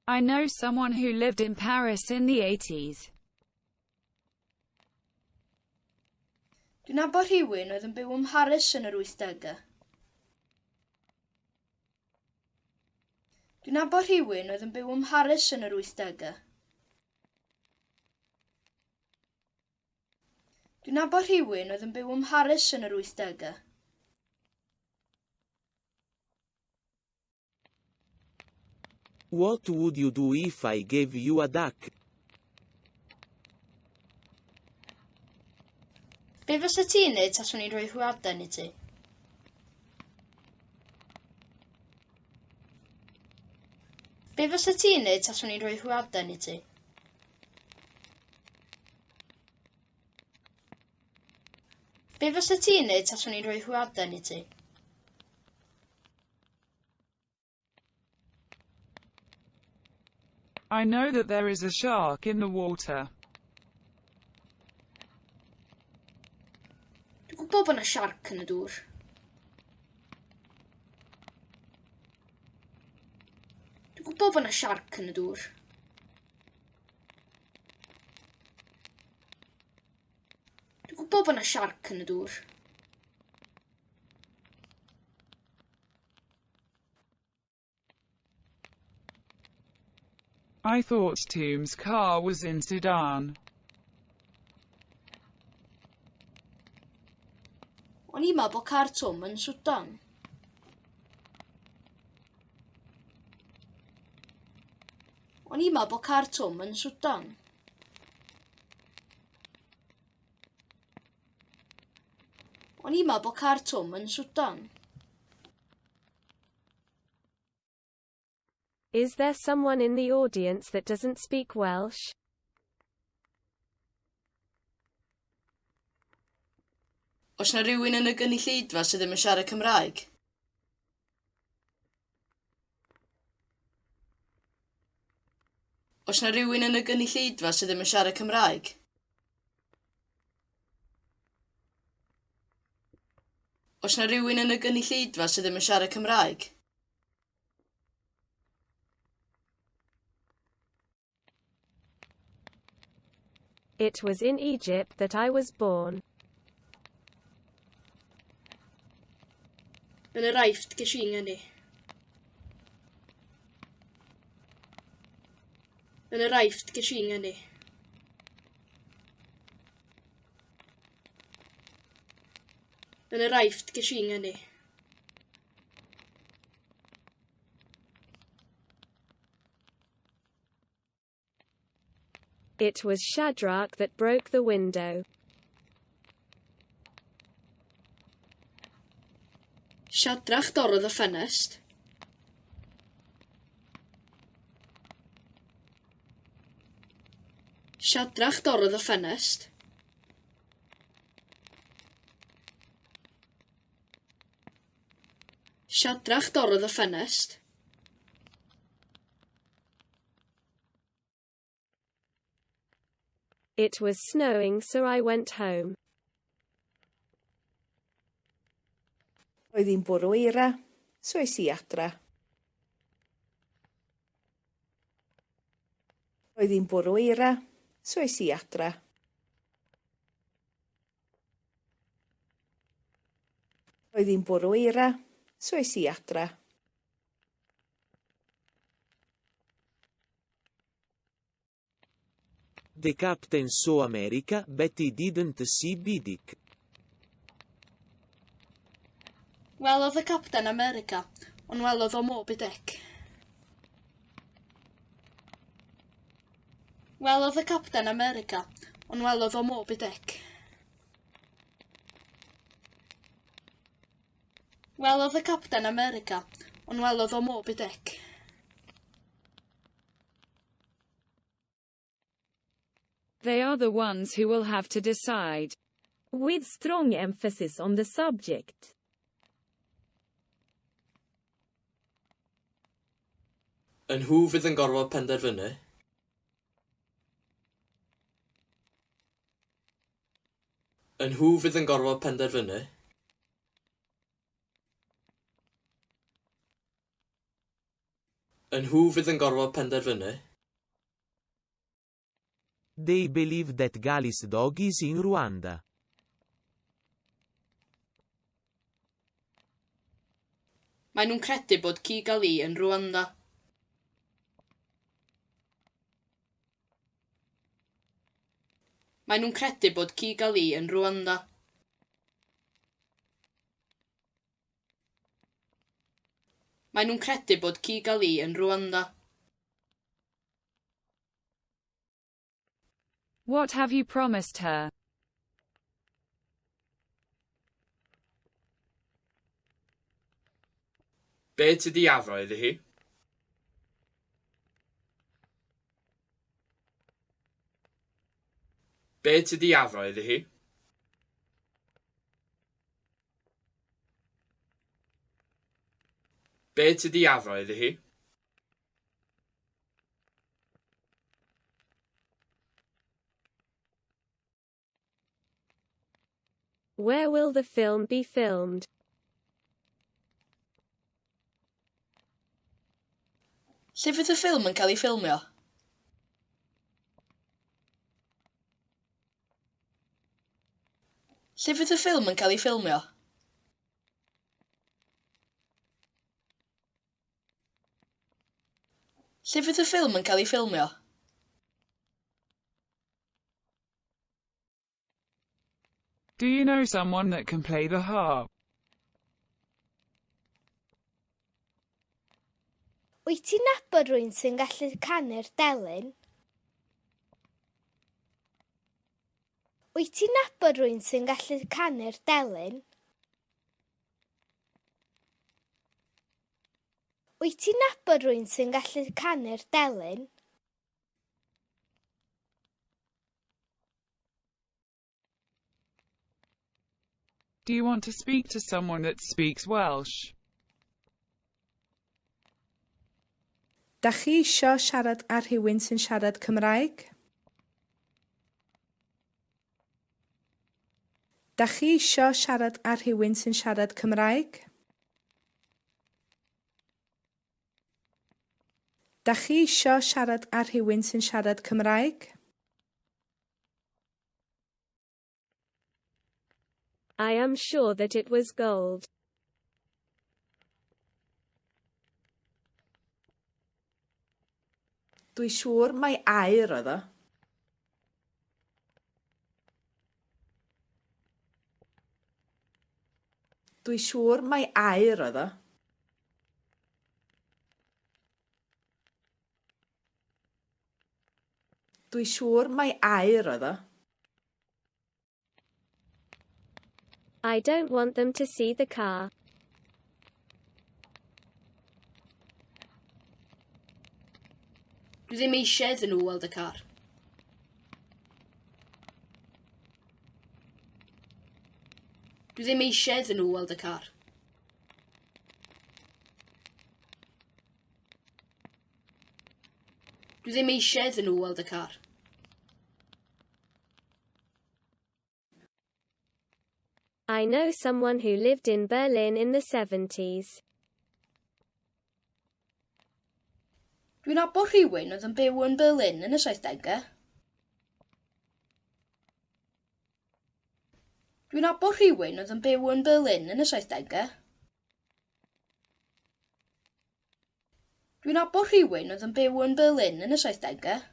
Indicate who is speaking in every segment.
Speaker 1: I know someone who lived in Paris in the 80s.
Speaker 2: Dwi'n nabod rhywun oedd yn byw ym Mharis yn yr wythdegau. Dwi'n nabod rhywun oedd yn byw ym Mharis yn yr wythdegau. Dwi'n nabod rhywun oedd yn byw ym Mharis yn yr wythdegau.
Speaker 3: What would you do if I gave you a duck?
Speaker 2: Be fysa ti'n neud taswn i'n rhoi hwyaden i ti? Be fysa ti'n neud taswn i'n rhoi hwyaden i ti? Be fysa ti'n neud taswn i'n rhoi hwyaden i ti?
Speaker 4: I know that there is a shark in the water.
Speaker 2: Dwi'n gwybod bod yna siarc yn y dŵr. Dwi'n gwybod bod yna siarc yn y dŵr. Dwi'n gwybod bod yna siarc yn y dŵr.
Speaker 4: I thought Tom's car was in Sudan.
Speaker 2: O'n i'n meddwl bod car Twm yn Swdan. O'n i'n meddwl bod car Twm yn Swdan. O'n i'n meddwl bod car Twm yn Swdan.
Speaker 5: Is there someone in the audience that doesn't speak Welsh?
Speaker 2: Oes 'na rywun yn y gynulleidfa sydd ddim yn siarad Cymraeg? Oes 'na rywun yn y gynulleidfa sydd ddim yn siarad Cymraeg? Oes 'na rywun yn y gynulleidfa sydd ddim yn siarad Cymraeg?
Speaker 5: It was in Egypt that I was born.
Speaker 2: Yn yr Aifft ges i ngeni. Yn yr Aifft ges i ngeni. Yn yr Aifft ges i ngeni.
Speaker 5: It was Shadrach that broke the window.
Speaker 2: Shadrach dorrodd y ffenest. Shadrach dorrodd y ffenest. Shadrach dorrodd y ffenest.
Speaker 5: It was snowing so I went home.
Speaker 6: Roedd hi'n bwrw eira, so es i adra. Roedd hi'n bwrw eira, so es i adra. Roedd hi'n bwrw eira, so es i adra.
Speaker 3: The captain saw America but he didn't see Bidic.
Speaker 2: Welodd y capten America, ond welodd o Moby Dick. Welodd y capten America, ond welodd o Moby Dick. Welodd y capten America, ond welodd o Moby Dick.
Speaker 1: They are the ones who will have to decide.
Speaker 7: With strong emphasis on the subject.
Speaker 8: Y nhw fydd yn gorfod penderfynu. Y nhw fydd yn gorfod penderfynu. Y nhw fydd yn gorfod penderfynu.
Speaker 3: They believe that Gali's dog is in Rwanda.
Speaker 2: Maen nhw'n credu bod ci Gali yn Rwanda. Maen nhw'n credu bod ci Gali yn Rwanda. Maen nhw'n credu bod ci Gali yn Rwanda.
Speaker 1: What have you promised her?
Speaker 8: Be ti 'di addo iddi hi? Be ti 'di addo iddi hi? Be ti 'di addo iddi hi?
Speaker 5: Where will the film be filmed?
Speaker 2: Lle fydd y ffilm yn cael ei ffilmio? Lle fydd y ffilm yn cael ei ffilmio? Lle fydd y ffilm yn cael ei ffilmio?
Speaker 4: Do you know someone that can play the harp?
Speaker 9: Wyt ti'n nabod rhywun sy'n gallu canu'r delyn? Wyt ti'n nabod rhywun sy'n gallu canu'r delyn? Wyt ti'n nabod rhywun sy'n gallu canu'r delyn?
Speaker 4: Do you want to speak to someone that speaks Welsh?
Speaker 6: Dach chi isio siarad â rhywun sy'n siarad Cymraeg? Dach chi isio siarad â rhywun sy'n siarad Cymraeg? Dach chi isio siarad â rhywun sy'n siarad Cymraeg?
Speaker 5: I am sure that it was gold.
Speaker 6: Dwi siŵr mai aur oedd o. Dwi siŵr mai aur oedd o. Dwi siŵr mai aur oedd o.
Speaker 5: I don't want them to see the car.
Speaker 2: Dwi ddim eisiau iddyn nhw weld y car. Dwi ddim eisiau iddyn nhw weld y car. Dwi ddim eisiau iddyn nhw weld y car.
Speaker 5: I know someone who lived in Berlin in the 70s.
Speaker 2: Dwi'n nabod rhywun oedd yn byw yn Berlin yn y 70au. Dwi'n nabod rhywun oedd yn byw yn Berlin yn y 70au. Dwi'n nabod rhywun oedd yn byw yn Berlin yn y 70au.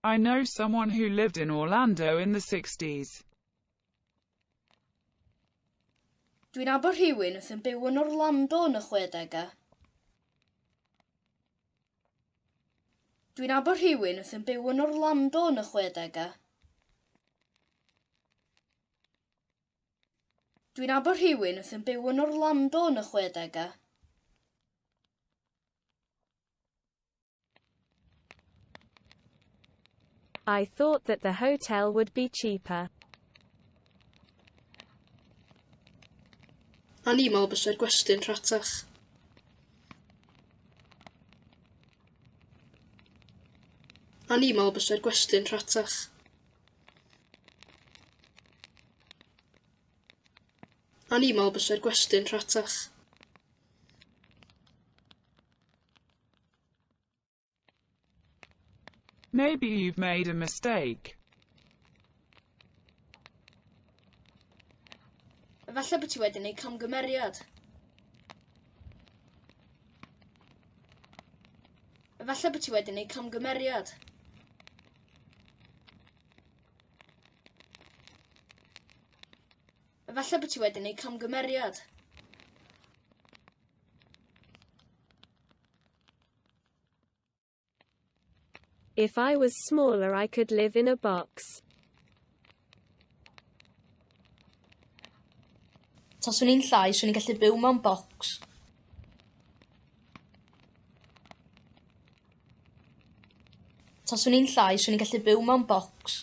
Speaker 4: I know someone who lived in Orlando in the 60s.
Speaker 2: Dwi'n nabod rhywun oedd yn byw yn Orlando yn y 60au. Dwi'n nabod rhywun oedd yn byw yn Orlando yn y 60au. Dwi'n nabod rhywun oedd yn byw yn Orlando yn y 60au.
Speaker 5: I thought that the hotel would be cheaper.
Speaker 2: O'n i'n meddwl bysa'r gwesty'n rhatach. O'n i'n meddwl bysa'r gwesty'n rhatach. O'n i'n meddwl bysa'r gwesty'n rhatach.
Speaker 4: Maybe you've made a mistake.
Speaker 2: Efallai bod ti wedi gwneud camgymeriad. Efallai bod ti wedi gwneud camgymeriad. Efallai bod ti wedi gwneud camgymeriad.
Speaker 5: If I was smaller I could live in a box.
Speaker 2: Taswn i'n llai, 'swn i'n gallu byw mewn bocs. Taswn i'n llai, 'swn i'n gallu byw mewn bocs.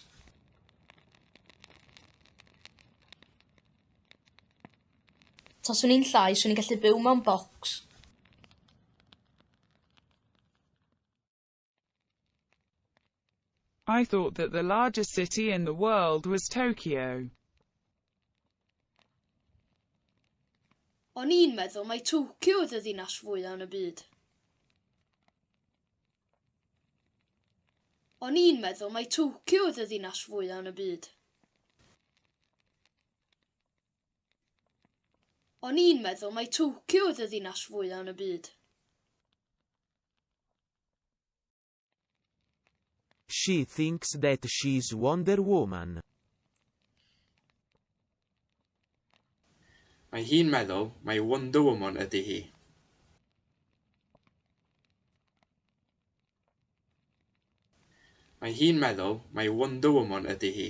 Speaker 2: Taswn i'n llai, 'swn i'n gallu byw mewn bocs.
Speaker 4: I thought that the largest city in the world was Tokyo.
Speaker 2: O'n i'n meddwl mai Tokyo oedd y ddinas fwyaf yn y byd. O'n i'n meddwl mai Tokyo oedd y ddinas fwyaf yn y byd. O'n i'n meddwl mai Tokyo oedd y ddinas fwyaf yn y byd.
Speaker 3: She thinks that she's Wonder Woman.
Speaker 8: Mae hi'n meddwl mai Wonder Woman ydy hi. Mae hi'n meddwl mai Wonder Woman ydy hi.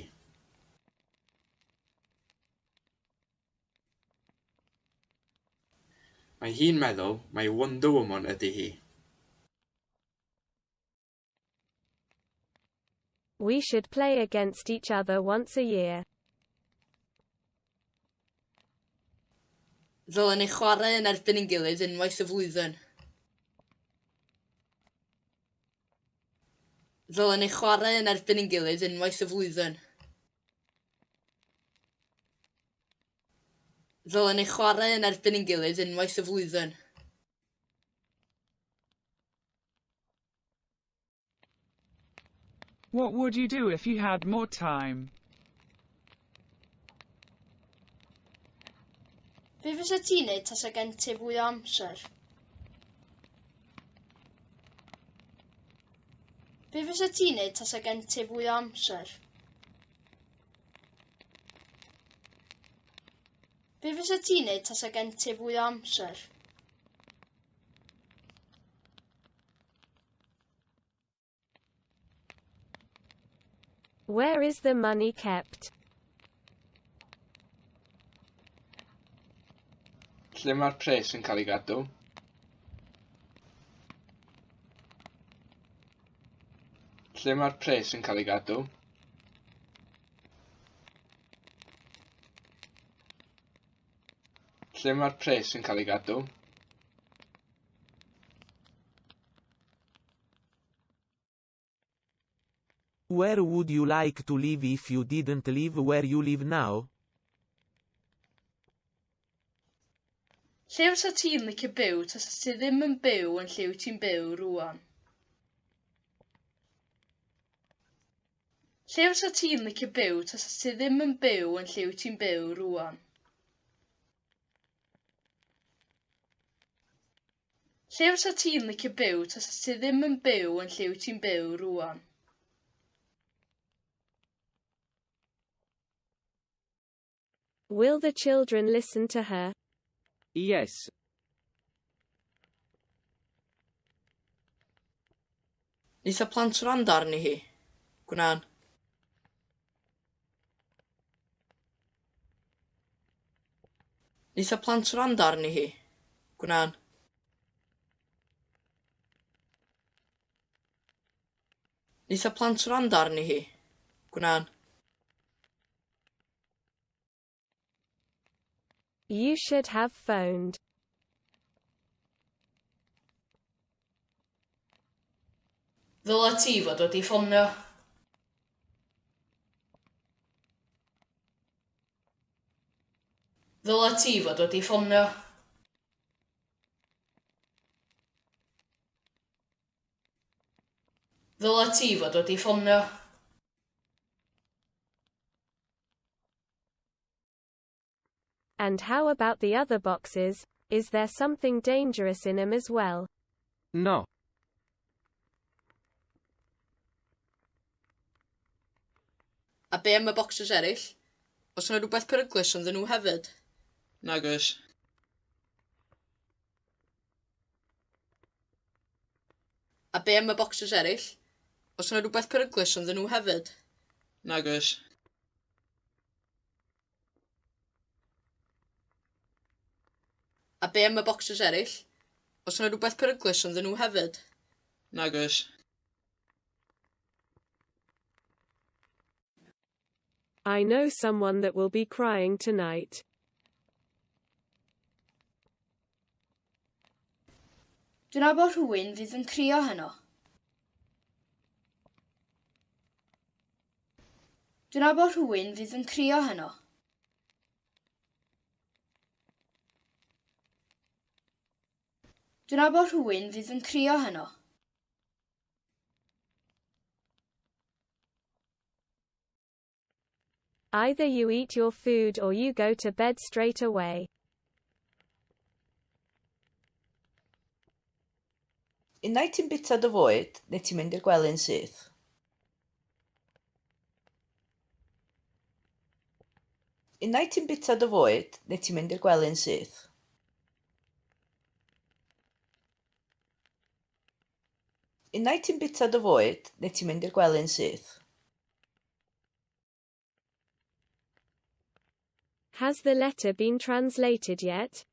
Speaker 8: Mae hi'n meddwl mai Wonder Woman ydy hi.
Speaker 5: We should play against each other once a year.
Speaker 8: Ddylen ni chwarae yn erbyn ein gilydd unwaith y flwyddyn. Ddylen ni chwarae yn erbyn ein gilydd unwaith y flwyddyn. Ddylen ni chwarae yn erbyn ein gilydd unwaith y flwyddyn.
Speaker 4: What would you do if you had more time?
Speaker 2: Be fysa ti'n neud tasa gen ti fwy o amser? Be fysa ti'n neud tasa gen ti fwy o amser? Be fysa ti'n neud tasa gen ti fwy o amser?
Speaker 5: Where is the money kept?
Speaker 8: Lle mae'r pres yn cael ei gadw? Lle mae'r pres yn cael ei gadw? Lle mae'r pres yn cael ei gadw?
Speaker 3: Where would you like to live if you didn't live where you live now?
Speaker 2: Lle fysa ti'n licio byw tasa ti ddim yn byw yn lle wyt ti'n byw rŵan? Lle fysa ti'n licio byw tasa ti ddim yn byw yn lle wyt ti'n byw rŵan? Lle fysa ti'n licio byw tasa ti ddim yn byw yn lle wyt ti'n byw rŵan?
Speaker 5: Will the children listen to her?
Speaker 10: Yes.
Speaker 8: Neith y plant wrando arni hi? Gwnân. Neith y plant wrando arni hi? Gwnân. Neith y plant wrando arni hi? Gwnân.
Speaker 5: You should have phoned.
Speaker 2: Ddyla ti fod wedi ffonio. Ddyla ti fod wedi ffonio. Ddyla ti fod wedi ffonio.
Speaker 5: And how about the other boxes? Is there something dangerous in 'em as well?
Speaker 10: No.
Speaker 2: A be am y bocsys eraill? Oes yna rhywbeth peryglus ynddyn nhw hefyd?
Speaker 8: Nag oes.
Speaker 2: A be am y bocsys eraill? Oes yna rhywbeth peryglus ynddyn nhw hefyd?
Speaker 8: Nag oes.
Speaker 2: A be am y bocsys eraill? Oes yna rhywbeth peryglus ynddyn nhw hefyd?
Speaker 8: Nag oes.
Speaker 7: I know someone that will be crying tonight.
Speaker 2: Dwi'n nabod rhywun fydd yn crio heno. Dwi'n nabod rhywun fydd yn crio heno. Dwi'n nabod rhywun fydd yn crio heno.
Speaker 5: Either you eat your food or you go to bed straight away.
Speaker 6: Unai ti'n bwyta dy fwyd, neu ti'n mynd i'r gwely'n syth. Unai ti'n bwyta dy fwyd, neu ti'n mynd i'r gwely'n syth. Unai ti'n bwyta dy fwyd, neu ti'n mynd i'r gwely'n syth.
Speaker 5: Has the letter been translated yet?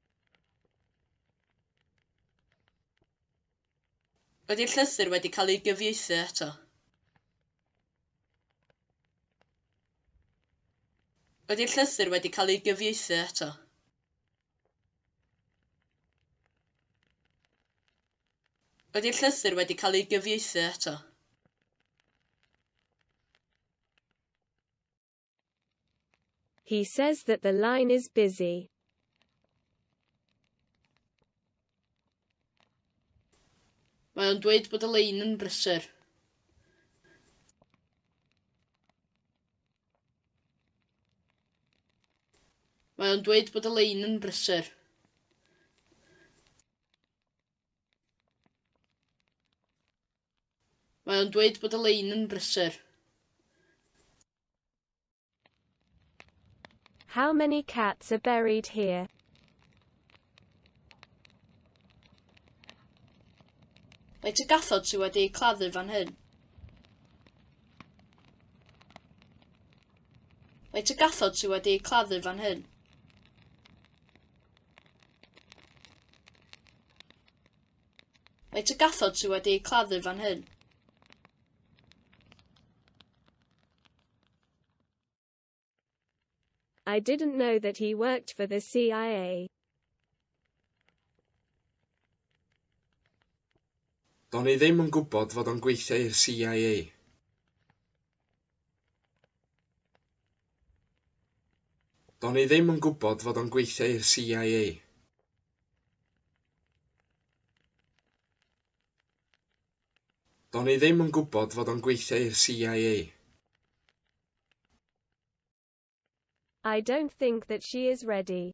Speaker 2: Ydy'r llythyr wedi cael ei gyfieithu eto? Ydy'r llythyr wedi cael ei gyfieithu eto? Ydy'r llythyr wedi cael ei gyfieithu eto?
Speaker 5: He says that the line is busy.
Speaker 2: Mae o'n dweud bod y lein yn brysur. Mae o'n dweud bod y lein yn brysur. Mae o'n dweud bod y lein yn brysur.
Speaker 5: How many cats are buried here?
Speaker 2: Faint o gathod sydd wedi eu claddu fan hyn? Faint o gathod sydd wedi eu claddu fan hyn? Faint o gathod sydd wedi eu claddu fan hyn?
Speaker 5: I didn't know that he worked for the CIA.
Speaker 11: Do'n i ddim yn gwybod fod o'n gweithio i'r CIA. Do'n i ddim yn gwybod fod o'n gweithio i'r CIA. Do'n i ddim yn gwybod fod o'n gweithio i'r CIA.
Speaker 5: I don't think that she is ready.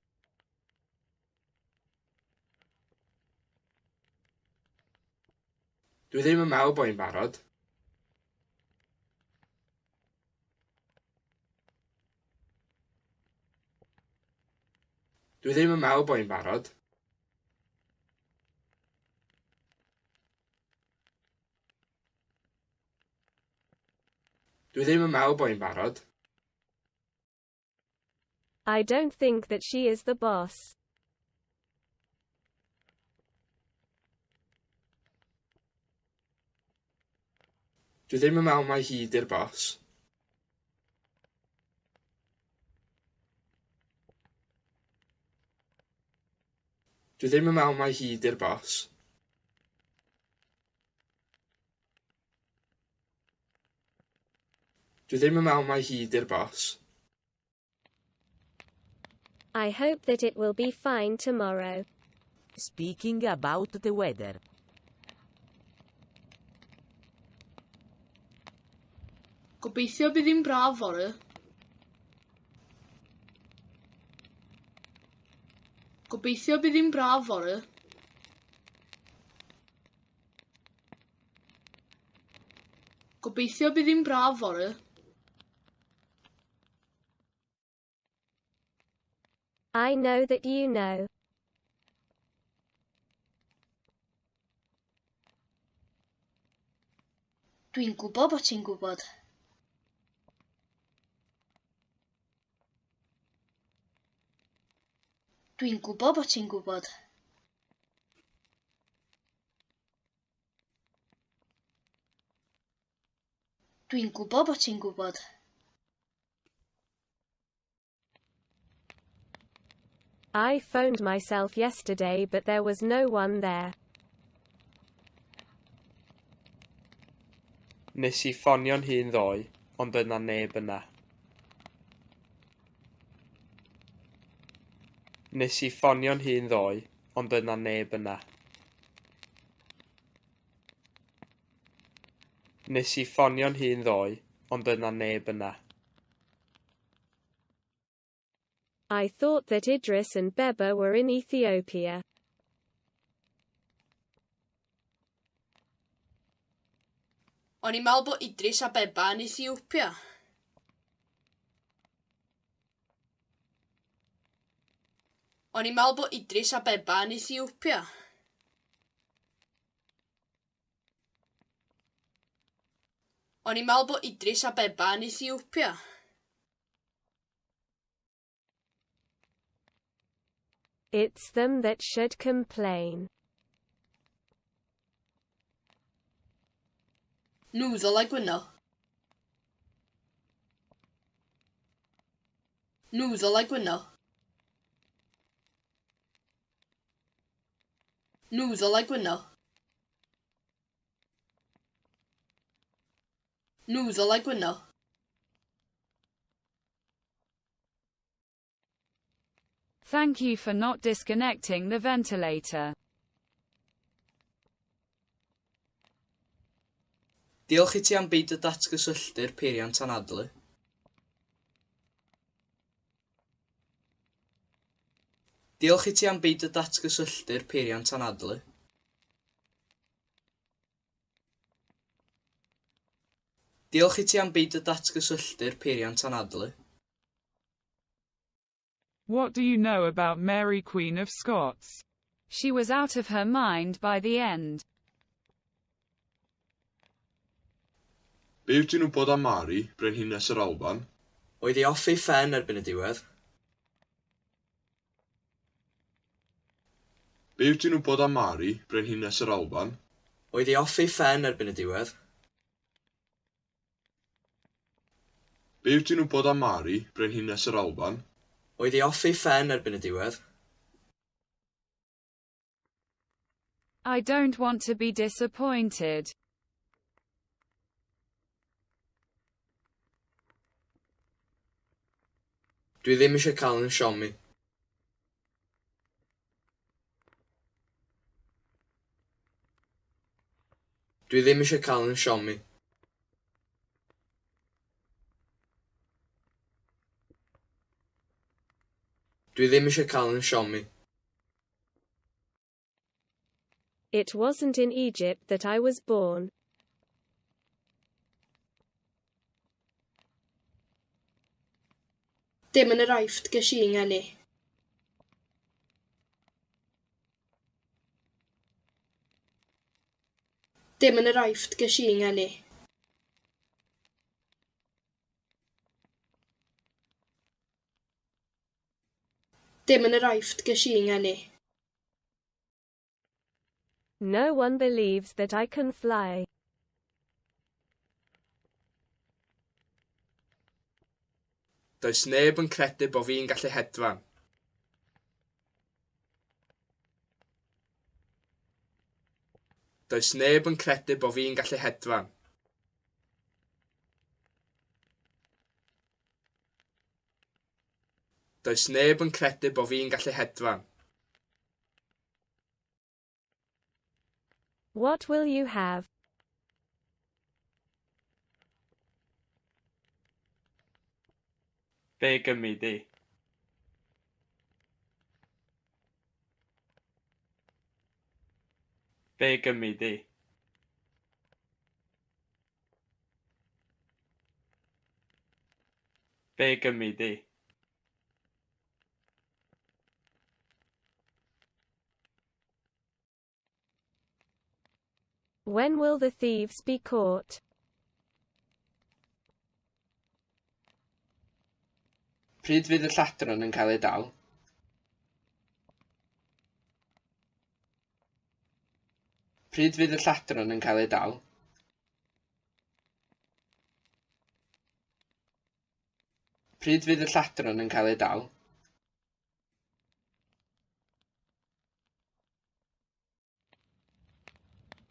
Speaker 11: Dwi ddim yn meddwl bod hi'n barod. Dwi ddim yn meddwl bod hi'n barod. Dwi ddim yn meddwl bod hi'n barod.
Speaker 5: I don't think that she is the boss.
Speaker 11: Dwi ddim yn meddwl mai hi 'di'r bos. Dwi ddim yn meddwl mai hi 'di'r bos. Dwi ddim yn meddwl mai hi 'di'r bos.
Speaker 5: I hope that it will be fine tomorrow.
Speaker 10: Speaking about the weather.
Speaker 2: Gobeithio bydd hi'n braf fory. Gobeithio bydd hi'n braf fory. Gobeithio bydd hi'n braf fory.
Speaker 5: I know that you know.
Speaker 9: Dwi'n gwybod bod ti'n gwybod. Dwi'n gwybod bod ti'n gwybod. Dwi'n gwybod bod ti'n gwybod.
Speaker 5: I phoned myself yesterday but there was no one there.
Speaker 8: Nes i ffonio'n hun ddoe, ond doedd 'na neb yna. Nes i ffonio'n hun ddoe, ond doedd 'na neb yna. Nes i ffonio'n hun ddoe, ond doedd 'na neb yna.
Speaker 5: I thought that Idris and Beba were in Ethiopia.
Speaker 2: O'n i'n meddwl bod Idris a Beba yn Ethiopia. O'n i'n meddwl bod Idris a Beba yn Ethiopia. O'n i'n meddwl bod Idris a Beba yn Ethiopia.
Speaker 5: It's them that should complain.
Speaker 2: Nhw ddylai gwyno. Nhw ddylai gwyno. Nhw ddylai gwyno. Nhw ddylai gwyno.
Speaker 1: Thank you for not disconnecting the ventilator.
Speaker 8: Diolch i ti am beidio datgysylltu'r peiriant anadlu. Diolch i ti am beidio datgysylltu'r peiriant anadlu. Diolch i ti am beidio datgysylltu'r peiriant anadlu.
Speaker 4: What do you know about Mary Queen of Scots?
Speaker 1: She was out of her mind by the end.
Speaker 11: Be wyt ti'n wybod am Mari, Brenhines yr Alban?
Speaker 8: Oedd hi off ei phen erbyn y diwedd.
Speaker 11: Be wyt ti'n wybod am Mari, Brenhines yr Alban?
Speaker 8: Oedd hi off ei phen erbyn y diwedd.
Speaker 11: Be wyt ti'n wybod am Mari, Brenhines yr Alban?
Speaker 8: Oedd hi off ei phen erbyn y diwedd.
Speaker 1: I don't want to be disappointed.
Speaker 8: Dwi ddim eisiau cael yn siomi. Dwi ddim eisiau cael yn siomi. Dwi ddim eisiau cael yn siomi.
Speaker 5: It wasn't in Egypt that I was born.
Speaker 2: Dim yn yr Aifft ges i ngeni. Dim yn yr Aifft ges i ngeni. Dim yn yr Aifft ges i ngeni.
Speaker 5: No one believes that I can fly.
Speaker 11: Does neb yn credu bo fi'n gallu hedfan. Does neb yn credu bo fi'n gallu hedfan.
Speaker 12: Does neb yn credu bo fi'n gallu hedfan.
Speaker 5: What will you have?
Speaker 12: Be gymi di? Be gymi di? Be gymi di?
Speaker 5: When will the thieves be caught?
Speaker 12: Pryd fydd y lladron yn cael eu dal? Pryd fydd y lladron yn cael eu dal? Pryd fydd y lladron yn cael eu dal?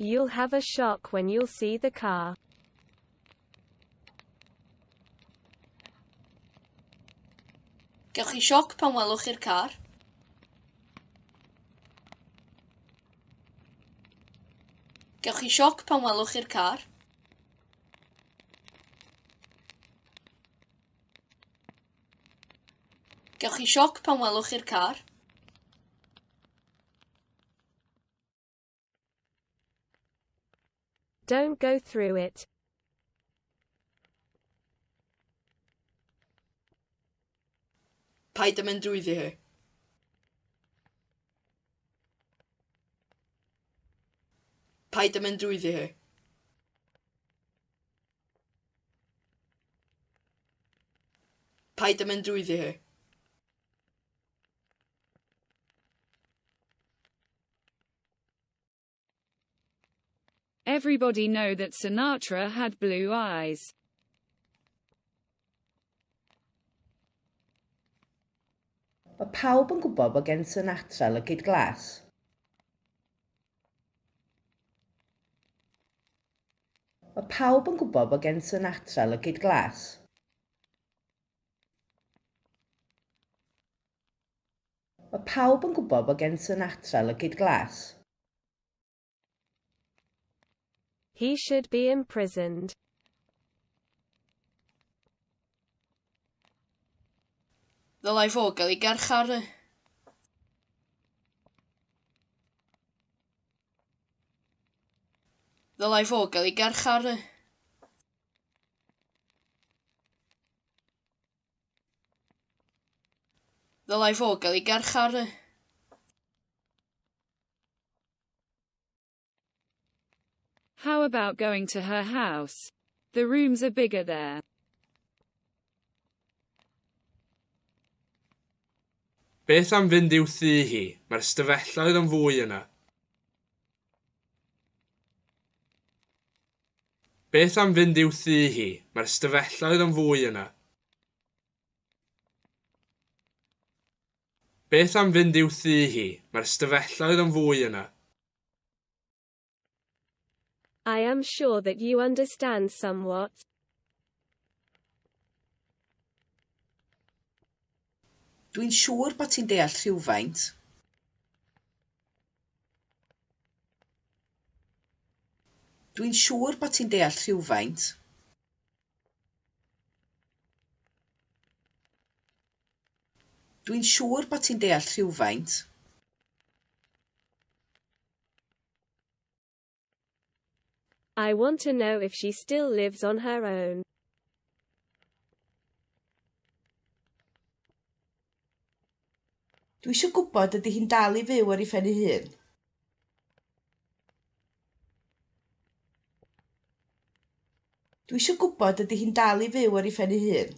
Speaker 5: You'll have a shock when you'll see the car.
Speaker 2: Gewch chi sioc pan welwch chi'r car. Gewch chi sioc pan welwch chi'r car. Gewch chi sioc pan welwch chi'r car.
Speaker 5: Don't go through it.
Speaker 8: Paid â mynd drwyddi hi. Paid â mynd drwyddi hi. Paid â mynd drwyddi hi.
Speaker 1: Everybody know that Sinatra had blue eyes.
Speaker 6: Mae pawb yn gwybod bod gen Sinatra lygaid glas. Mae pawb yn gwybod bod gen Sinatra lygaid glas. Mae pawb yn gwybod bod gen Sinatra lygaid glas.
Speaker 5: He should be imprisoned.
Speaker 2: Ddylai fo gael ei garcharu. Ddylai fo gael ei garcharu. Ddylai fo gael ei garcharu.
Speaker 1: How about going to her house? The rooms are bigger there.
Speaker 12: Beth am fynd i'w thŷ hi? Mae'r ystafelloedd yn fwy yna. Beth am fynd i'w thŷ hi? Mae'r ystafelloedd yn fwy yna. Beth am fynd i'w thŷ hi? Mae'r ystafelloedd yn fwy yna.
Speaker 5: I am sure that you understand somewhat.
Speaker 6: Dwi'n siŵr bod ti'n deall rhywfaint. Dwi'n siŵr bod ti'n deall rhywfaint. Dwi'n siŵr bod ti'n deall rhywfaint.
Speaker 5: I want to know if she still lives on her own.
Speaker 6: Dwi eisiau gwybod ydy hi'n dal i fyw ar ei phen ei hun. Dwi eisiau gwybod ydy hi'n dal i fyw ar ei phen ei hun.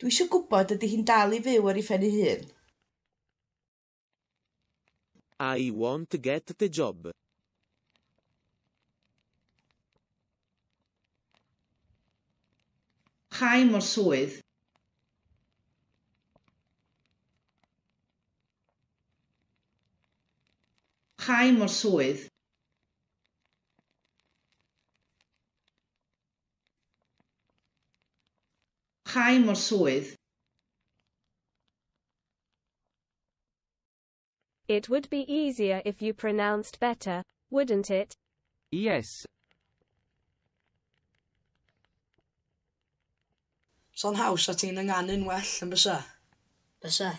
Speaker 6: Dwi eisiau gwybod ydy hi'n dal i fyw ar ei phen ei hun.
Speaker 3: I won't get the job.
Speaker 6: Cha i mo'r swydd. Cha i mo'r swydd.
Speaker 13: Cha i mo'r swydd.
Speaker 5: It would be easier if you pronounced better, wouldn't it?
Speaker 14: Yes.
Speaker 8: Sa'n haws 'sa ti'n ynganu'n well yn bysa?
Speaker 15: Bysa.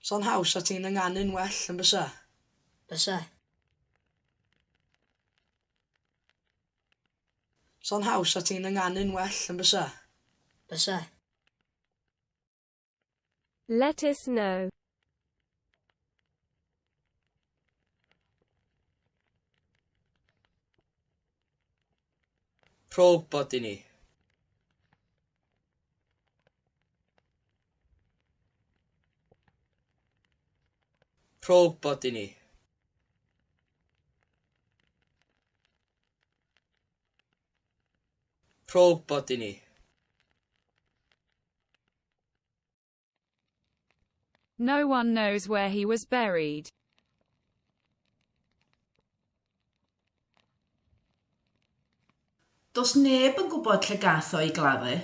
Speaker 8: Sa'n haws 'sa ti'n ynganu'n well yn bysa?
Speaker 15: Bysa.
Speaker 8: Sa'n haws 'sa ti'n ynganu'n well yn bysa?
Speaker 15: Bysa.
Speaker 5: Let us know.
Speaker 8: Rho wybod i ni. Rho wybod i ni. Rho wybod i ni.
Speaker 1: No one knows where he was buried.
Speaker 13: Does neb yn gwybod lle gath o ei gladdu.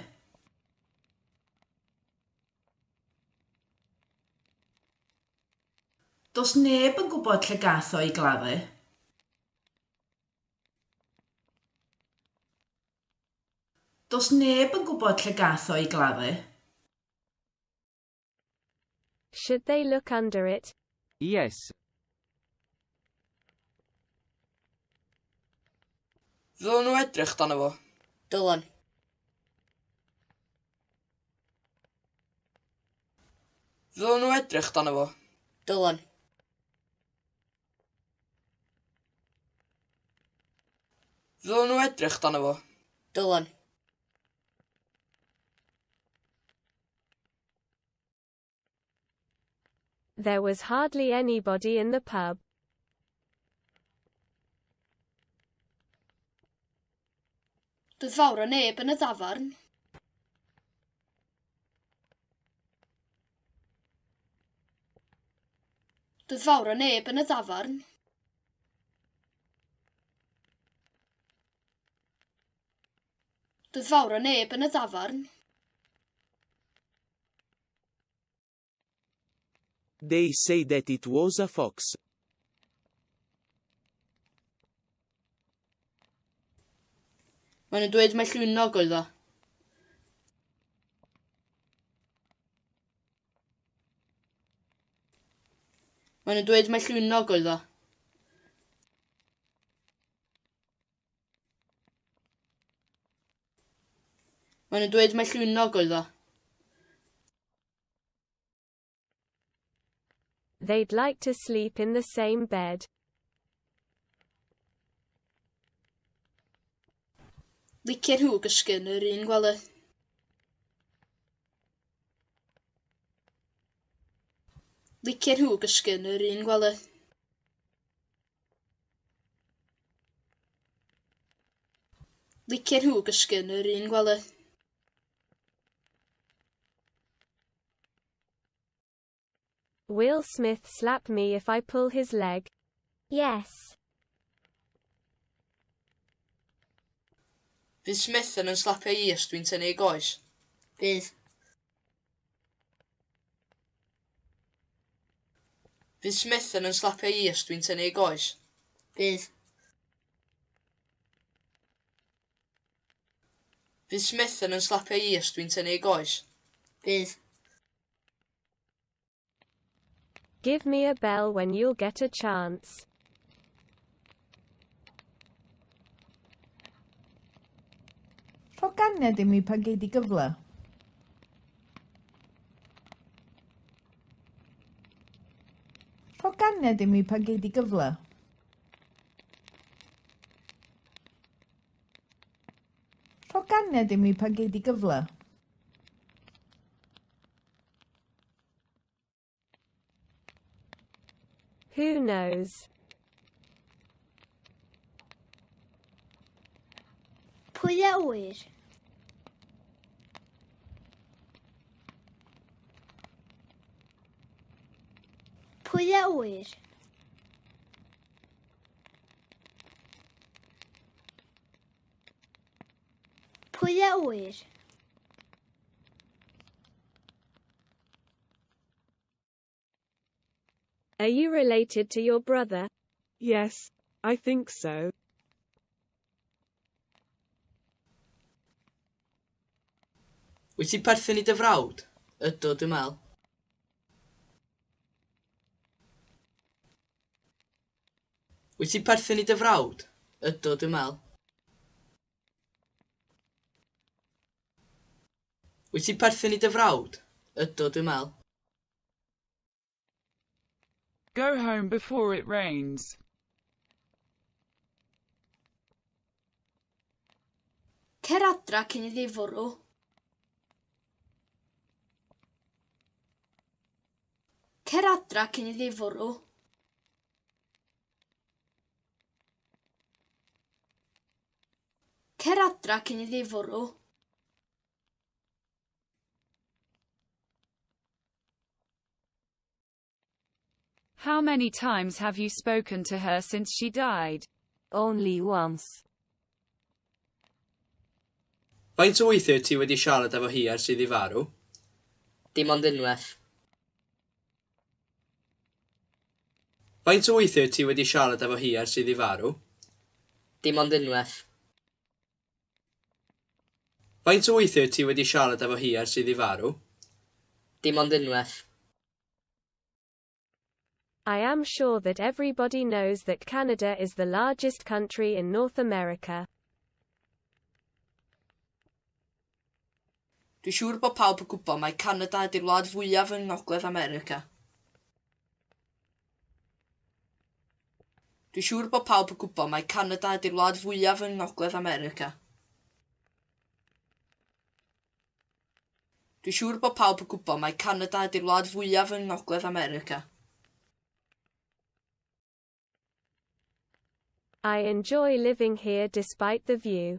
Speaker 13: Does neb yn gwybod lle gath o ei gladdu. Does neb yn gwybod lle gath o ei gladdu.
Speaker 5: Should they look under it?
Speaker 14: Yes.
Speaker 8: Ddylen nhw edrych dano fo.
Speaker 15: Dylan.
Speaker 8: Ddylen nhw edrych dano fo.
Speaker 15: Dylan.
Speaker 8: Ddylen nhw edrych dano fo.
Speaker 15: Dylan.
Speaker 5: There was hardly anybody in the pub.
Speaker 2: Doedd fawr o neb yn y dafarn. Doedd fawr o neb yn y dafarn. Doedd fawr o neb yn y dafarn.
Speaker 3: They say that it was a fox.
Speaker 2: Maen nhw'n dweud mai llwynog oedd o. Maen nhw'n dweud mai llwynog oedd o. Maen nhw'n dweud mai llwynog oedd o.
Speaker 5: They'd like to sleep in the same bed.
Speaker 2: Licien nhw gysgu yn yr un gwely. Licien nhw gysgu yn yr un gwely. Licien nhw gysgu yn yr un gwely.
Speaker 5: Will Smith slap me if I pull his leg?
Speaker 9: Yes.
Speaker 8: Fydd Smith yn 'y slapio i os dwi'n tynnu ei goes?
Speaker 15: Bydd.
Speaker 8: Fydd Smith yn 'y slapio i os dwi'n tynnu ei goes?
Speaker 15: Bydd.
Speaker 8: Fydd Smith yn 'y slapio i os dwi'n tynnu ei goes?
Speaker 15: Bydd.
Speaker 5: Give me a bell when you'll get a chance.
Speaker 6: Rho ganiad i mi pan gei di gyfle. Rho ganiad i mi pan gei di gyfle. Rho ganiad i mi pan gei di gyfle.
Speaker 5: Who knows?
Speaker 9: Pwy a ŵyr? Pwy a ŵyr? Pwy a ŵyr?
Speaker 5: Are you related to your brother?
Speaker 4: Yes, I think so.
Speaker 8: Wyt ti'n perthyn i dy frawd? Ydw, dwi'n meddwl. Wyt ti'n perthyn i dy frawd? Ydw, dwi'n meddwl. Wyt ti'n perthyn i dy frawd? Ydw, dwi'n meddwl.
Speaker 4: Go home before it rains.
Speaker 2: Cer adra cyn iddi fwrw. Cer adra cyn iddi fwrw. Cer adra cyn iddi fwrw.
Speaker 1: How many times have you spoken to her since she died?
Speaker 10: Only once.
Speaker 8: Faint o weithiau wyt ti wedi siarad efo hi ers iddi farw? Dim ond unwaith. Faint o weithiau wyt ti wedi siarad efo hi ers iddi farw? Dim ond unwaith. Faint o weithiau wyt ti wedi siarad efo hi ers iddi farw? Dim ond unwaith.
Speaker 5: I am sure that everybody knows that Canada is the largest country in North America.
Speaker 8: Dwi'n siŵr bod pawb yn gwybod mai Canada ydy'r wlad fwyaf yng Ngogledd America. Dwi'n siŵr bod pawb yn gwybod mai Canada ydy'r wlad fwyaf yng Ngogledd America. Dwi'n siŵr bod pawb yn gwybod mai Canada ydy'r wlad fwyaf yng Ngogledd America.
Speaker 5: I enjoy living here despite the view.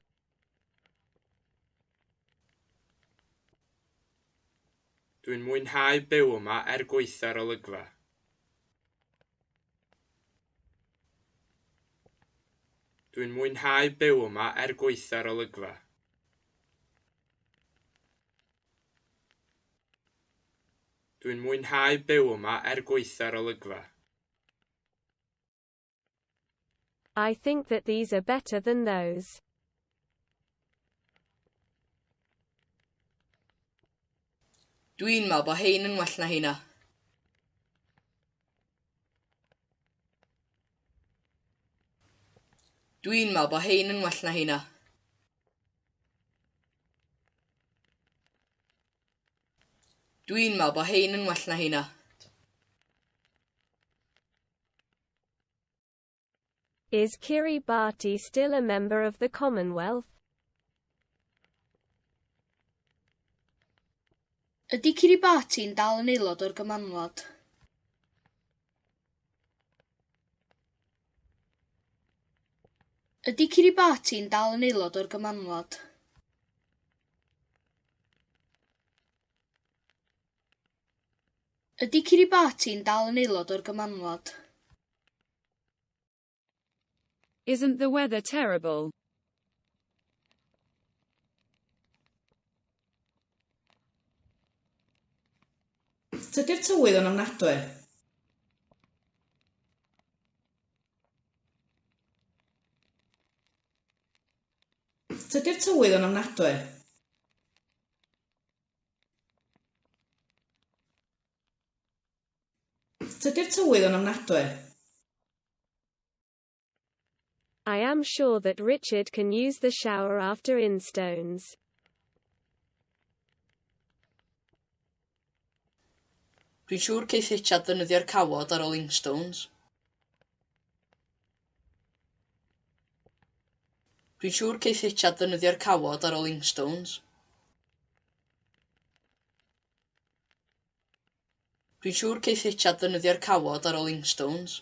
Speaker 12: Dwi'n mwynhau byw yma er gwaetha'r olygfa. Dwi'n mwynhau byw yma er gwaetha'r olygfa. Dwi'n mwynhau byw yma er gwaetha'r olygfa.
Speaker 5: I think that these are better than those.
Speaker 8: Dwi'n meddwl bod hein yn well na heina. Dwi'n meddwl bod hein yn well na heina. Dwi'n meddwl bod hein yn well na heina.
Speaker 5: Is Kiribati still a member of the Commonwealth?
Speaker 2: Ydy Kiribati'n dal yn aelod o'r Gymanwlad? Ydy Kiribati'n dal yn aelod o'r Gymanwlad? Ydy Kiribati'n dal yn aelod o'r Gymanwlad?
Speaker 1: Isn't the weather terrible?
Speaker 13: Tydi'r tywydd yn ofnadwy. Tydi'r tywydd yn ofnadwy. Tydi'r tywydd yn ofnadwy.
Speaker 5: I am sure that Richard can use the shower after Instones.
Speaker 8: Dwi'n siŵr ceith Richard ddefnyddio'r cawod ar ôl Inkstones. Dwi'n siŵr ceith Richard ddefnyddio'r cawod ar ôl Inkstones. Dwi'n siŵr ceith Richard ddefnyddio'r cawod ar ôl Inkstones.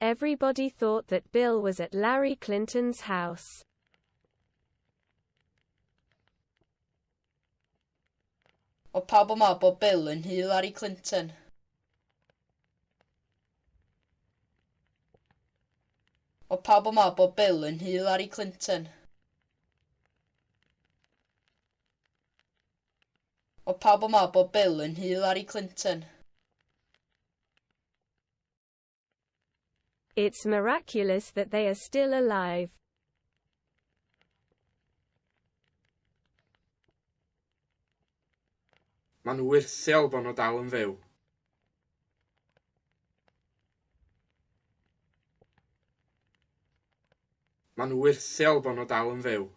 Speaker 5: Everybody thought that Bill was at Larry Clinton's house.
Speaker 8: Oedd pawb yn meddwl bod Bill yn nhŷ Larry Clinton.
Speaker 2: Oedd pawb yn meddwl bod Bill yn Hillary Clinton. Oedd pawb yn meddwl bod Bill yn Hillary Clinton.
Speaker 5: It's miraculous that they are still alive.
Speaker 12: Mae'n wyrthiol bod nhw dal yn fyw. Mae'n wyrthiol bod nhw dal yn fyw.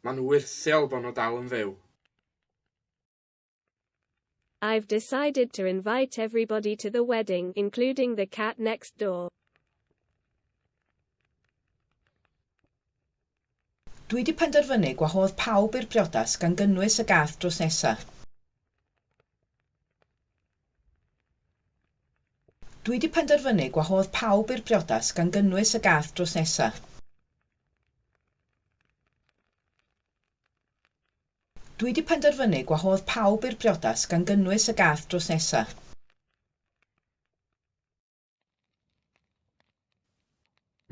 Speaker 12: Mae'n wyrthiol bod nhw dal yn fyw.
Speaker 5: I've decided to invite everybody to the wedding, including the cat next door.
Speaker 13: Dwi 'di penderfynu gwahodd pawb i'r briodas gan gynnwys y gath drws nesa. Dwi 'di penderfynu gwahodd pawb i'r briodas gan gynnwys y gath drws nesa. Dwi 'di penderfynu gwahodd pawb i'r briodas gan gynnwys y gath drws nesa.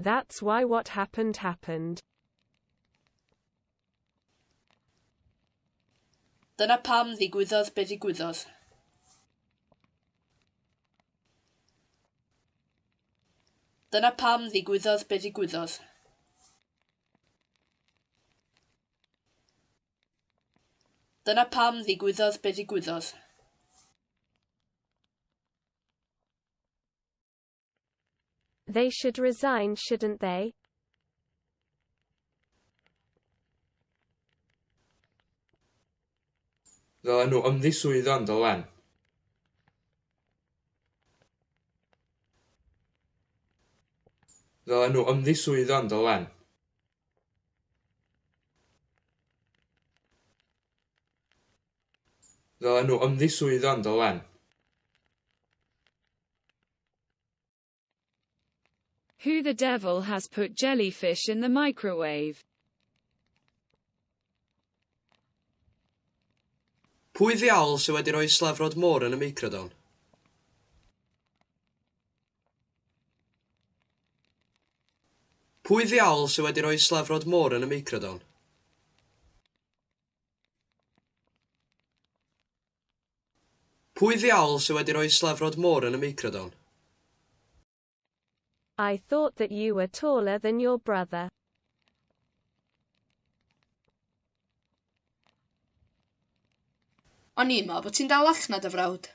Speaker 5: That's why what happened happened.
Speaker 2: Dyna pam ddigwyddodd be ddigwyddodd. Dyna pam ddigwyddodd be ddigwyddodd. Dyna pam ddigwyddodd be ddigwyddodd.
Speaker 5: They should resign, shouldn't they?
Speaker 12: Ddylen nhw ymddiswyddo yn dylen? Ddylen nhw ymddiswyddo yn dylen? Ddylen nhw ymddiswyddo yn dylen?
Speaker 1: Who the devil has put jellyfish in the microwave?
Speaker 8: Pwy ddiawl sydd wedi rhoi slefrod môr yn y meicrodon? Pwy ddiawl sydd wedi rhoi slefrod môr yn y meicrodon? Pwy ddiawl sydd wedi rhoi slefrod môr yn y meicrodon?
Speaker 5: I thought that you were taller than your brother.
Speaker 2: O'n i'n meddwl bod ti'n dalach na dy frawd.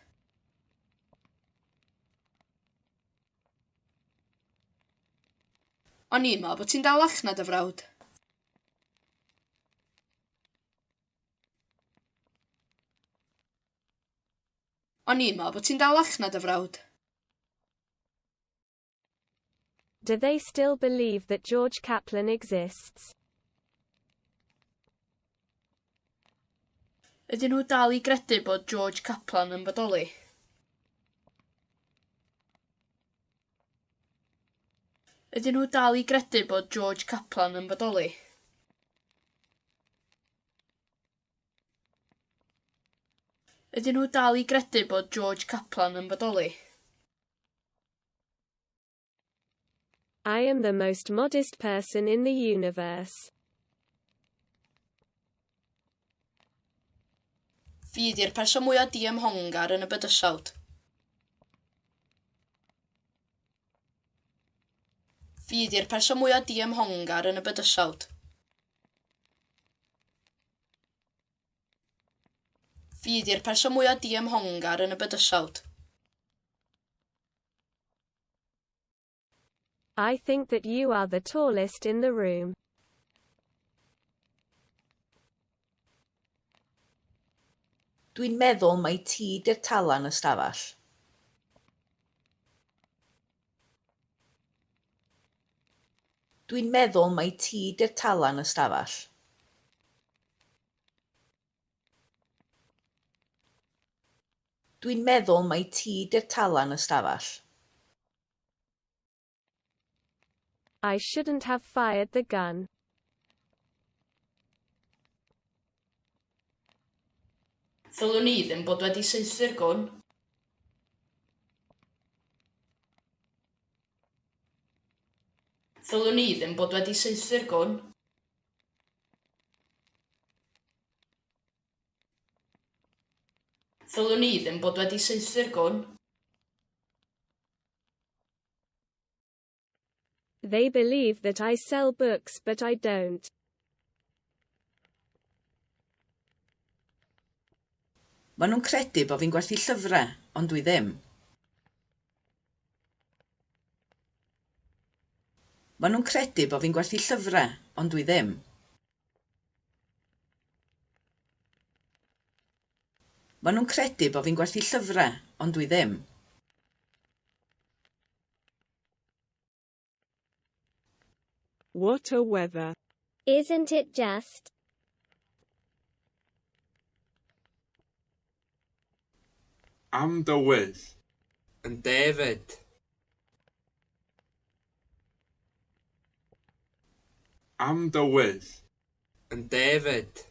Speaker 2: O'n i'n meddwl bod ti'n dalach na dy frawd. O'n i'n meddwl bod ti'n dalach na dy frawd.
Speaker 5: Do they still believe that George Kaplan exists?
Speaker 2: Ydyn nhw dal i gredu bod George Kaplan yn bodoli? Ydyn nhw dal i gredu bod George Kaplan yn bodoli? Ydyn nhw dal i gredu bod George Kaplan yn bodoli?
Speaker 5: I am the most modest person in the universe.
Speaker 2: Fi 'di'r person mwyaf diymhongar yn y bydysawd. Fi 'di'r person mwyaf diymhongar yn y bydysawd. Fi 'di'r person mwyaf diymhongar yn y bydysawd.
Speaker 5: I think that you are the tallest in the room.
Speaker 6: Dwi'n meddwl mai ti 'di'r tala yn y stafell. Dwi'n meddwl mai ti 'di'r tala yn y stafell. Dwi'n meddwl mai ti 'di'r tala yn y stafell.
Speaker 5: I shouldn't have fired the gun.
Speaker 2: Ddylwn i ddim bod wedi saethu'r gwn. Ddylwn i ddim bod wedi saethu'r gwn. Ddylwn i ddim bod wedi saethu'r gwn.
Speaker 5: They believe that I sell books but I don't.
Speaker 13: Maen nhw'n credu bo' fi'n gwerthu llyfrau, ond dwi ddim. Maen nhw'n credu bo' fi'n gwerthu llyfrau, ond dwi ddim. Maen nhw'n credu bo' fi'n gwerthu llyfrau, ond dwi ddim.
Speaker 7: What a weather.
Speaker 9: Isn't it just?
Speaker 11: Am dywydd.
Speaker 12: Yn David.
Speaker 11: Am dywydd.
Speaker 12: Yn David.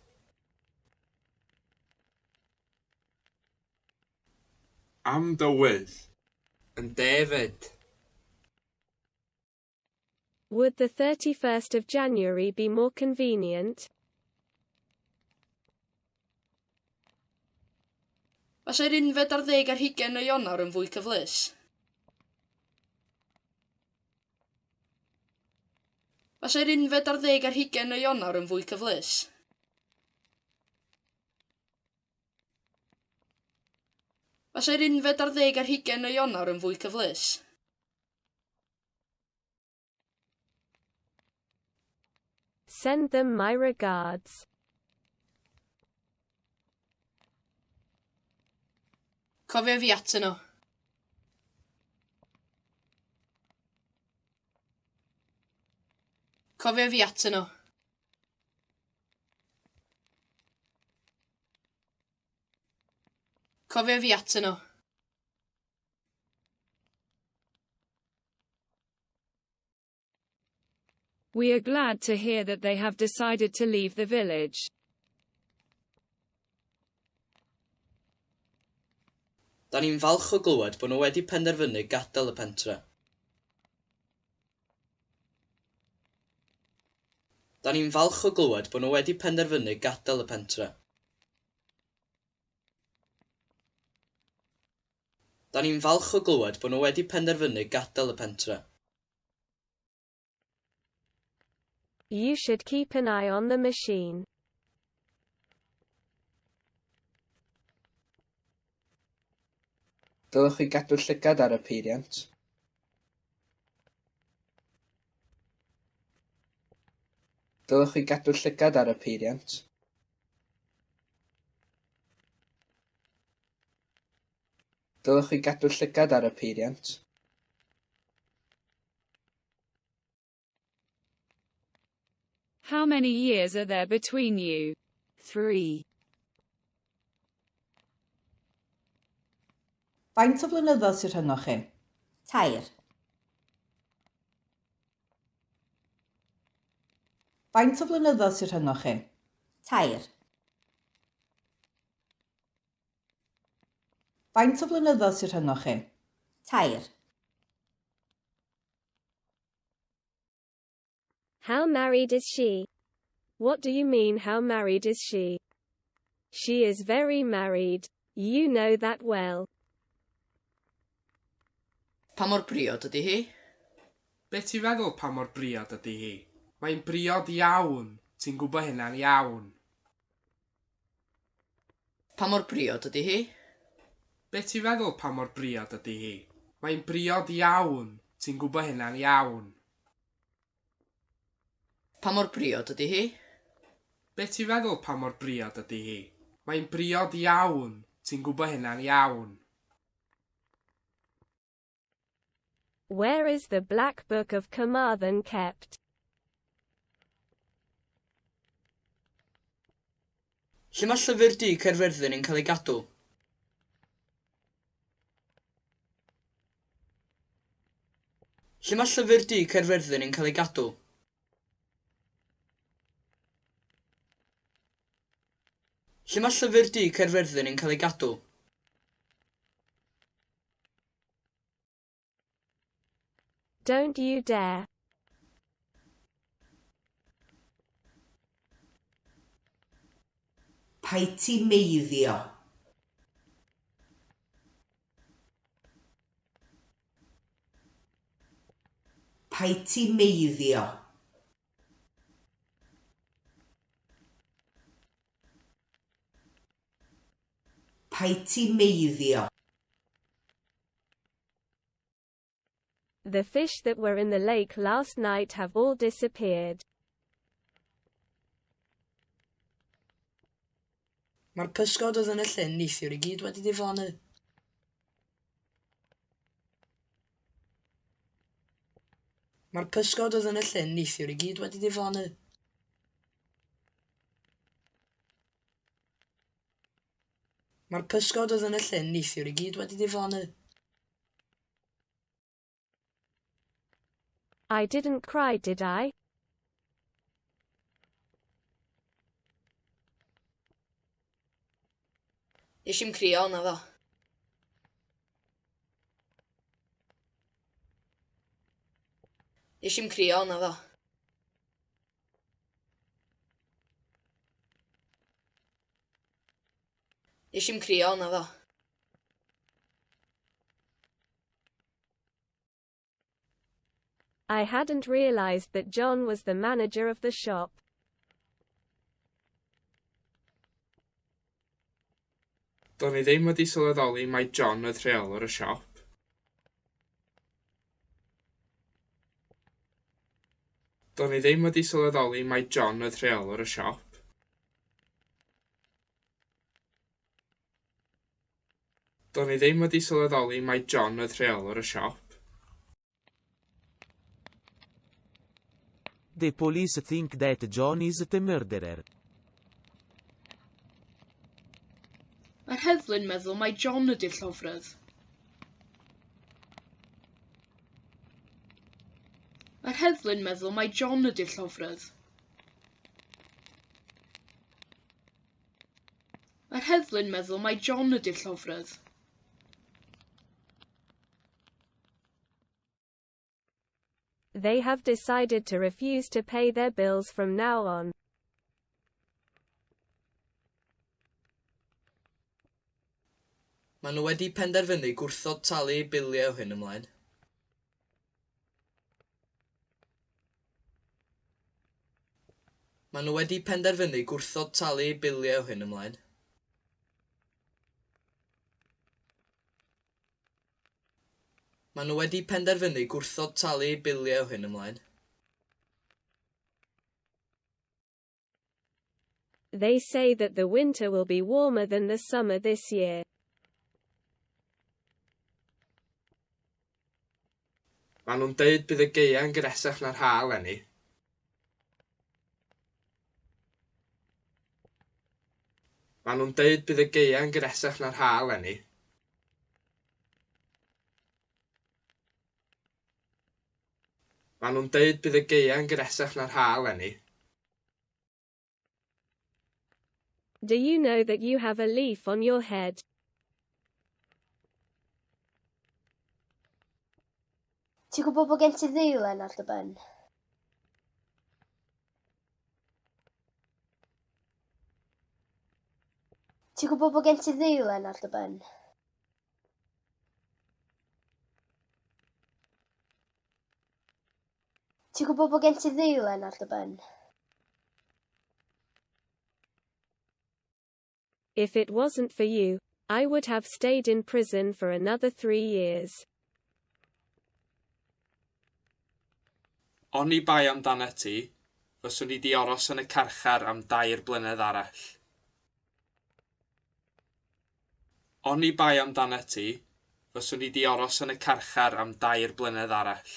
Speaker 11: Am dywydd.
Speaker 12: Yn David.
Speaker 5: Would the 31st of January be more convenient?
Speaker 2: Fasai'r 21 o Ionawr yn fwy cyfleus? Fasai'r 21 o Ionawr yn fwy cyfleus? Fasai'r 21 o Ionawr yn fwy cyfleus?
Speaker 5: Send them my regards.
Speaker 2: Cofia fi atyn nhw. Cofia fi atyn nhw. Cofia fi atyn nhw.
Speaker 1: We are glad to hear that they have decided to leave the village.
Speaker 8: Da ni'n falch o glywed bod nhw wedi penderfynu gadael y pentre. Da ni'n falch o glywed bod nhw wedi penderfynu gadael y pentre. Da ni'n falch o glywed bod nhw wedi penderfynu gadael y pentre.
Speaker 5: You should keep an eye on the machine.
Speaker 12: Dylech chi gadw llygad ar y peiriant. Dylech chi gadw llygad ar y peiriant. Dylech chi gadw llygad ar y peiriant.
Speaker 1: How many years are there between you?
Speaker 10: 3.
Speaker 13: Faint o flynyddoedd sy'n rhyngoch chi?
Speaker 15: 3.
Speaker 13: Faint o flynyddoedd sy'n rhyngoch chi?
Speaker 15: 3.
Speaker 13: Faint o flynyddoedd sy'n rhyngoch chi?
Speaker 15: 3.
Speaker 5: How married is she? What do you mean how married is she? She is very married. You know that well.
Speaker 8: Pa mor briod ydy hi?
Speaker 12: Be ti'n feddwl pa mor briod ydy hi? Mae'n briod iawn. Ti'n gwybod hynna'n iawn.
Speaker 8: Pa mor briod ydy hi?
Speaker 12: Be ti'n feddwl pa mor briod ydy hi? Mae'n briod iawn. Ti'n gwybod hynna'n iawn.
Speaker 8: Pa mor briod ydy hi?
Speaker 12: Be ti'n feddwl pa mor briod ydy hi? Mae'n briod iawn. Ti'n gwybod hynna'n iawn.
Speaker 5: Where is the Black Book of Carmarthen kept?
Speaker 8: Lle mae llyfr du Caerfyrddin yn cael ei gadw? Lle mae llyfr du Caerfyrddin yn cael ei gadw? Lle mae llyfr du Caerfyrddin yn cael ei gadw?
Speaker 5: Don't you dare.
Speaker 15: Paid ti meiddio. Paid ti meiddio. Paid ti meiddio.
Speaker 5: The fish that were in the lake last night have all disappeared.
Speaker 8: Mae'r pysgod oedd yn y llyn neithiwr i gyd wedi diflannu. Mae'r pysgod oedd yn y llyn neithiwr i gyd wedi diflannu. Mae'r pysgod oedd yn y llyn neithiwr i gyd wedi diflannu.
Speaker 5: I didn't cry, did I?
Speaker 8: Nes i'm crio, naddo. Nes i'm crio, naddo. Nes i'm crio, naddo.
Speaker 5: I hadn't realized that John was the manager of the shop.
Speaker 12: Do'n i ddim wedi sylweddoli mai John oedd rheolwr y siop. Do'n i ddim wedi sylweddoli mai John oedd rheolwr y siop. Do'n i ddim wedi sylweddoli mai John oedd rheolwr y siop.
Speaker 3: The police think that John is the murderer.
Speaker 2: Mae'r heddlu'n meddwl mai John ydy'r llofrudd. Mae'r heddlu'n meddwl mai John ydy'r llofrudd. Mae'r heddlu'n meddwl mai John ydy'r llofrudd.
Speaker 5: They have decided to refuse to pay their bills from now on.
Speaker 8: Maen nhw wedi penderfynu gwrthod talu eu biliau o hyn ymlaen. Maen nhw wedi penderfynu gwrthod talu eu biliau o hyn ymlaen. Maen nhw wedi penderfynu gwrthod talu eu biliau o hyn ymlaen.
Speaker 5: They say that the winter will be warmer than the summer this year.
Speaker 12: Maen nhw'n deud bydd y gaea'n gynhesach na'r ha eleni. Maen nhw'n deud bydd y gaea'n gynhesach na'r ha eleni. Maen nhw'n deud bydd y gaea'n gynhesach na'r ha eleni.
Speaker 5: Do you know that you have a leaf on your head?
Speaker 9: Ti'n gwybod bod gen ti ddeilen ar dy ben? Ti'n gwybod bod gen ti ddeilen ar dy ben? Ti'n gwybod bod gen ti ddeilen ar dy ben?
Speaker 5: If it wasn't for you, I would have stayed in prison for another 3 years.
Speaker 12: Oni bai amdanat ti, fyswn i 'di aros yn y carchar am 3 blynedd arall. Oni bai amdanat ti, fyswn i 'di aros yn y carchar am 3 blynedd arall.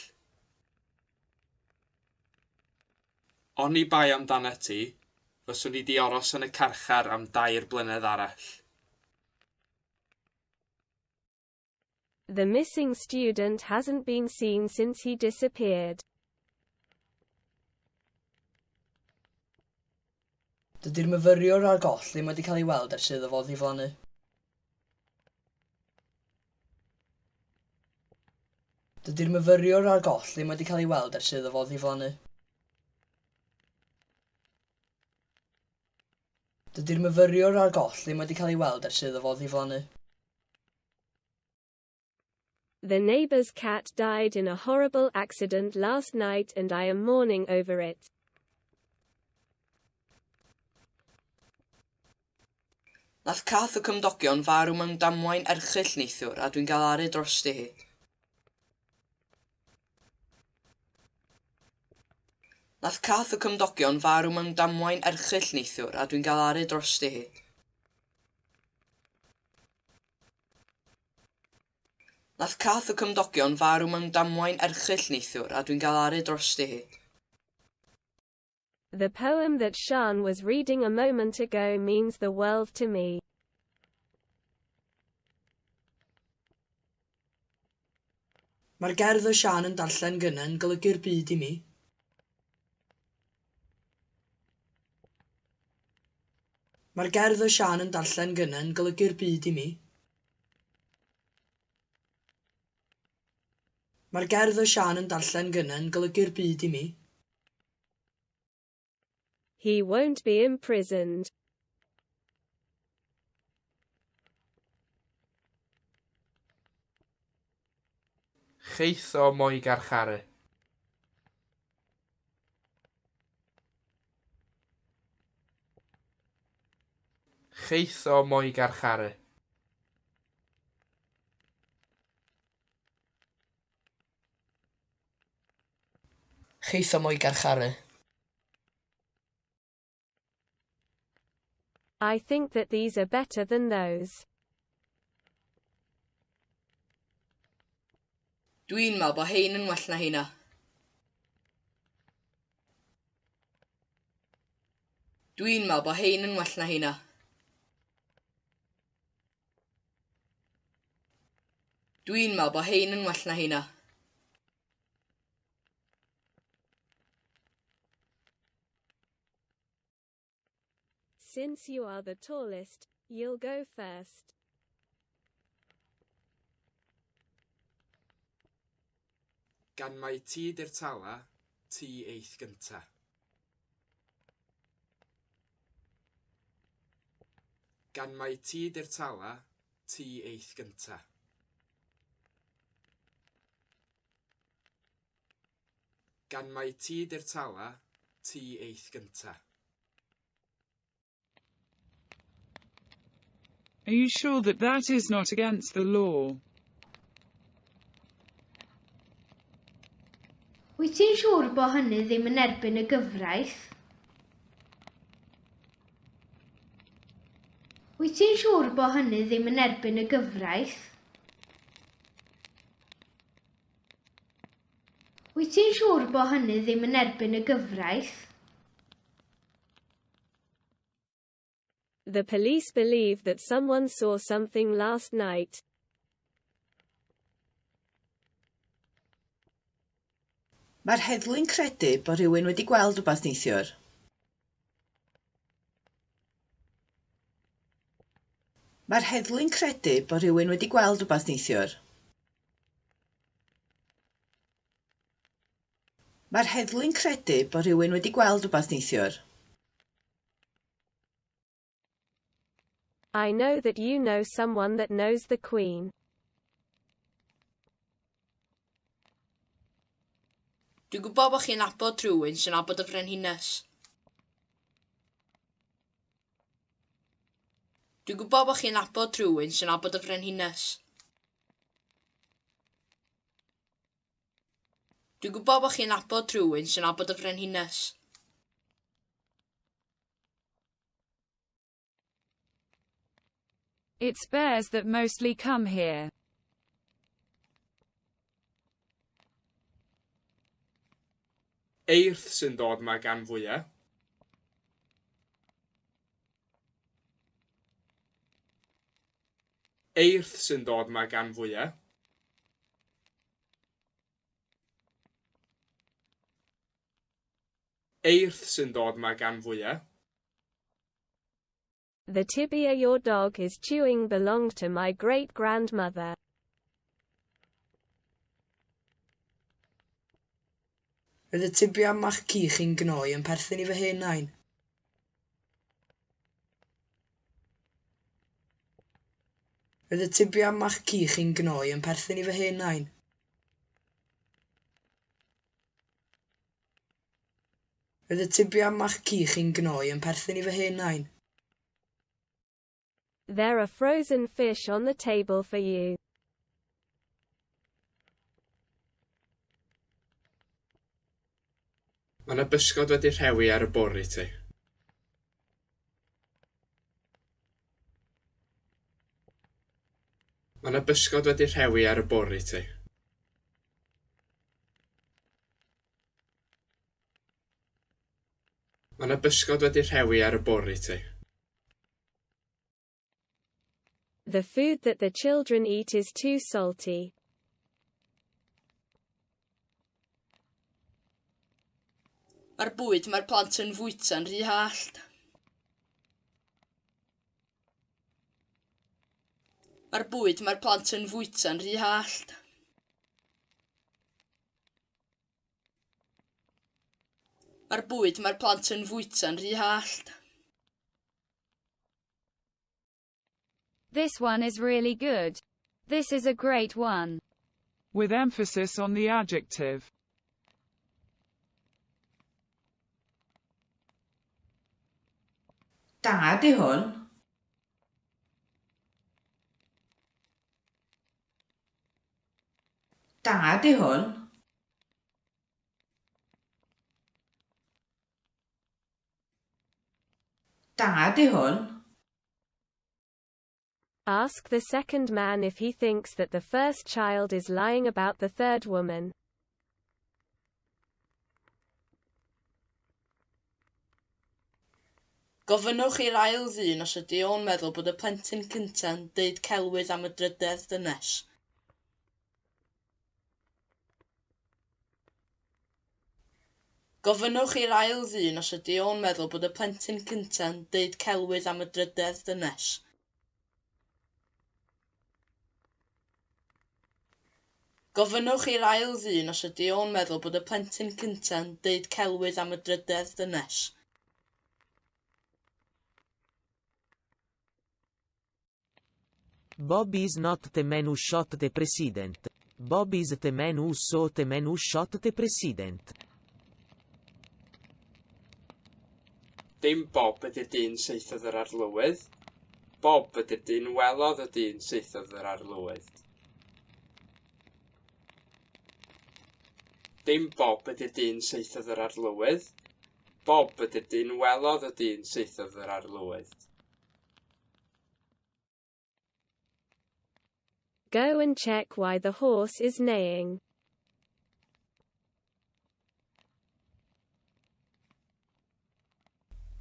Speaker 12: Oni bai amdanat ti, fyswn i 'di aros yn y carchar am 3 blynedd arall.
Speaker 5: The missing student hasn't been seen since he disappeared.
Speaker 8: Dydy'r myfyriwr ar goll ddim wedi cael ei weld ers iddo fo ddiflannu. Dydy'r myfyriwr ar goll ddim wedi cael ei weld ers iddo fo ddiflannu. Dydy'r myfyriwr ar goll ddim wedi cael ei weld ers iddo fo ddiflannu.
Speaker 5: The neighbor's cat died in a horrible accident last night and I am mourning over it.
Speaker 8: Nath cath y cymdogion farw mewn damwain erchyll neithiwr a dwi'n galaru drosti hi. Nath cath y cymdogion farw mewn damwain erchyll neithiwr a dwi'n galaru drosti hi. Nath cath y cymdogion farw mewn damwain erchyll neithiwr a dwi'n galaru drosti hi.
Speaker 5: The poem that Sian was reading a moment ago means the world to me.
Speaker 8: Mae'r gerdd o Sian yn darllen gynnau yn golygu'r byd i mi. Mae'r gerdd o Sian yn darllen gynnau yn golygu'r byd i mi. Mae'r gerdd o Sian yn darllen gynnau yn golygu'r byd i mi.
Speaker 5: He won't be imprisoned.
Speaker 12: Cheith o mo'i garcharu. Cheith o mo'i garcharu.
Speaker 8: Cheith o mo'i garcharu.
Speaker 5: I think that these are better than those.
Speaker 8: Dwi'n meddwl bod hein yn well na heina. Dwi'n meddwl bod hein yn well na heina. Dwi'n meddwl bod hein yn well na heina.
Speaker 5: Since you are the tallest, you'll go first.
Speaker 12: Gan mai ti 'di'r tala, ti eith gynta. Gan mai ti 'di'r tala, ti eith gynta. Gan mai ti 'di'r tala, ti eith gynta.
Speaker 4: Are you sure that that is not against the law?
Speaker 9: Wyt ti'n siŵr bod hynny ddim yn erbyn y gyfraith? Wyt ti'n siŵr bod hynny ddim yn erbyn y gyfraith? Wyt ti'n siŵr bod hynny ddim yn erbyn y gyfraith?
Speaker 5: The police believe that someone saw something last night.
Speaker 13: Mae'r heddlu'n credu bod rhywun wedi gweld rhywbeth neithiwr. Mae'r heddlu'n credu bod rhywun wedi gweld rhywbeth neithiwr. Mae'r heddlu'n credu bod rhywun wedi gweld rhywbeth neithiwr.
Speaker 5: I know that you know someone that knows the Queen.
Speaker 8: Dwi'n gwybod bod chi'n nabod rhywun sy'n nabod y frenhines. Dwi'n gwybod bod chi'n nabod rhywun sy'n nabod y frenhines. Dwi'n gwybod bod chi'n nabod rhywun sy'n nabod y frenhines.
Speaker 1: It's bears that mostly come here.
Speaker 12: Eirth sy'n dod 'ma gan fwya. Eirth sy'n dod 'ma gan fwya. Eirth sy'n dod 'ma gan fwya.
Speaker 5: The tibia your dog is chewing belonged to my great-grandmother.
Speaker 8: Roedd y tibia ma'ch ci chi'n gnoi yn perthyn i fy hen nain.
Speaker 16: Roedd y tibia ma'ch ci chi'n gnoi yn perthyn i fy hen nain. Roedd y tibia ma'ch ci chi'n gnoi yn perthyn i fy hen nain.
Speaker 5: There are frozen fish on the table for you.
Speaker 12: Mae 'na bysgod wedi rhewi ar y bwr' i ti. Mae 'na bysgod wedi rhewi ar y bwr' i ti. Mae 'na bysgod wedi rhewi ar y bwr' i ti.
Speaker 5: The food that the children eat is too salty.
Speaker 2: Mae'r bwyd mae'r plant yn fwyta'n rhy hallt. Mae'r bwyd mae'r plant yn fwyta'n rhy hallt. Mae'r bwyd mae'r plant yn fwyta'n rhy hallt.
Speaker 1: This one is really good. This is a great one.
Speaker 4: With emphasis on the adjective.
Speaker 15: Da 'di hwn. Da 'di hwn. Da 'di hwn.
Speaker 5: Ask the second man if he thinks that the first child is lying about the third woman.
Speaker 2: Gofynnwch i'r ail ddyn os ydy o'n meddwl bod y plentyn cynta'n deud celwydd am y drydedd ddynes. Gofynnwch i'r ail ddyn os ydy o'n meddwl bod y plentyn cynta'n deud celwydd am y drydedd ddynes. Gofynnwch i'r ail ddyn os ydy o'n meddwl bod y plentyn cynta'n deud celwydd am y drydedd ddynes.
Speaker 3: Bob is not the man who shot the president. Bob is the man who saw the man who shot the president.
Speaker 12: Dim Bob ydy'r dyn saethodd yr arlywydd. Bob ydy'r dyn welodd y dyn saethodd yr arlywydd. Dim Bob ydy'r dyn saethodd yr arlywydd. Bob ydy'r dyn welodd y dyn saethodd yr arlywydd.
Speaker 5: Go and check why the horse is neighing.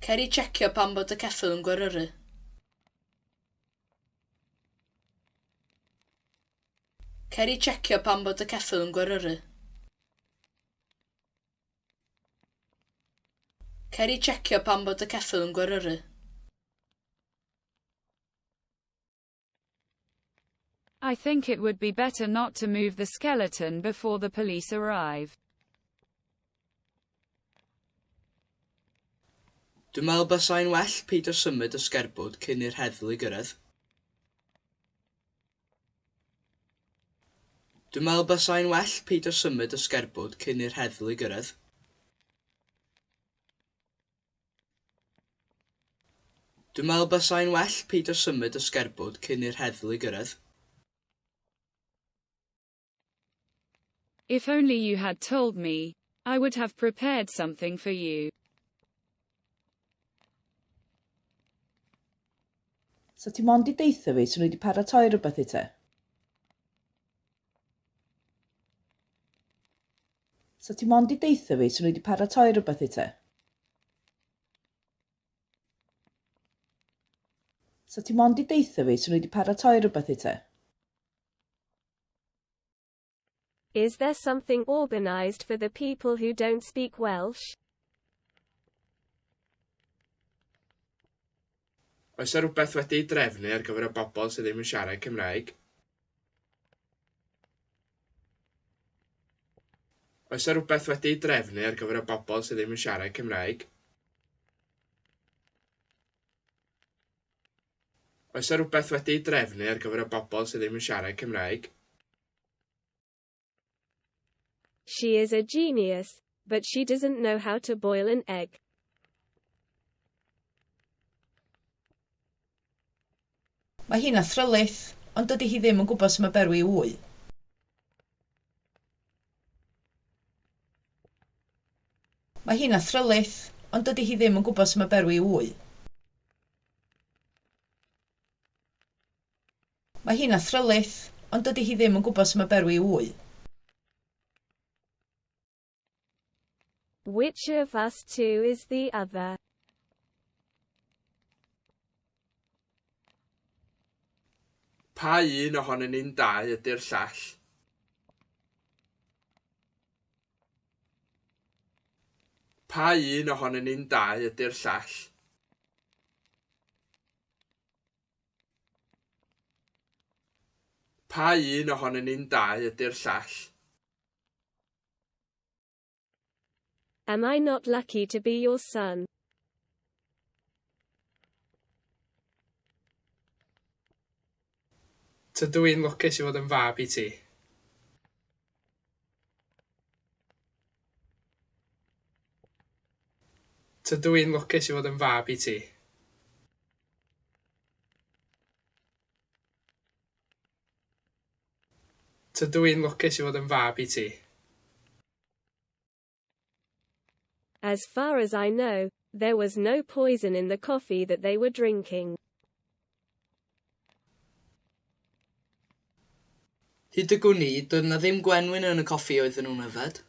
Speaker 2: Cer i checio pam bod y ceffyl yn gweryru. Cer i checio pam bod y ceffyl yn gweryru. Cer i checio pam bod y ceffyl yn gweryru.
Speaker 1: I think it would be better not to move the skeleton before the police arrive.
Speaker 8: Dwi'n meddwl basai'n well peidio symud y sgerbwd cyn i'r heddlu gyrraedd. Dwi'n meddwl basai'n well peidio symud y sgerbwd cyn i'r heddlu gyrraedd. Dwi'n meddwl basai'n well peidio symud y sgerbwd cyn i'r heddlu gyrraedd.
Speaker 1: If only you had told me, I would have prepared something for you.
Speaker 13: Sa ti mond 'di deutha fi, 'swn i wedi paratoi rhywbeth i ti. Sa ti mond 'di deutha fi, 'swn i wedi paratoi rhywbeth i ti. Sa ti mond 'di deutha fi, 'swn i wedi paratoi rhywbeth i ti.
Speaker 5: Is there something organized for the people who don't speak Welsh?
Speaker 12: Oes 'na rywbeth wedi'i drefnu ar gyfer y bobl sydd ddim yn siarad Cymraeg? Oes 'na rywbeth wedi'i drefnu ar gyfer y bobl sydd ddim yn siarad Cymraeg? Oes 'na rywbeth wedi'i drefnu ar gyfer y bobl sydd ddim yn siarad Cymraeg?
Speaker 5: She is a genius, but she doesn't know how to boil an egg.
Speaker 13: Mae hi'n athrylith, ond dydy hi ddim yn gwybod sut mae berwi wy. Mae hi'n athrylith, ond dydy hi ddim yn gwybod sut mae berwi wy. Mae hi'n athrylith, ond dydy hi ddim yn gwybod sut mae berwi wy.
Speaker 5: Which of us two is the other?
Speaker 12: Pa un ohonyn ni'n dau ydy'r llall? Pa un ohonyn ni'n dau ydy'r llall? Pa un ohonyn ni'n dau ydy'r llall?
Speaker 5: Am I not lucky to be your son?
Speaker 12: Tydw i'n lwcus i fod yn fab i ti. Tydw i'n lwcus i fod yn fab i ti. Tydw i'n lwcus i fod yn fab i ti.
Speaker 5: As far as I know, there was no poison in the coffee that they were drinking.
Speaker 8: Hyd y gwn i, doedd 'na ddim gwenwyn yn y coffi oedden nhw'n yfed.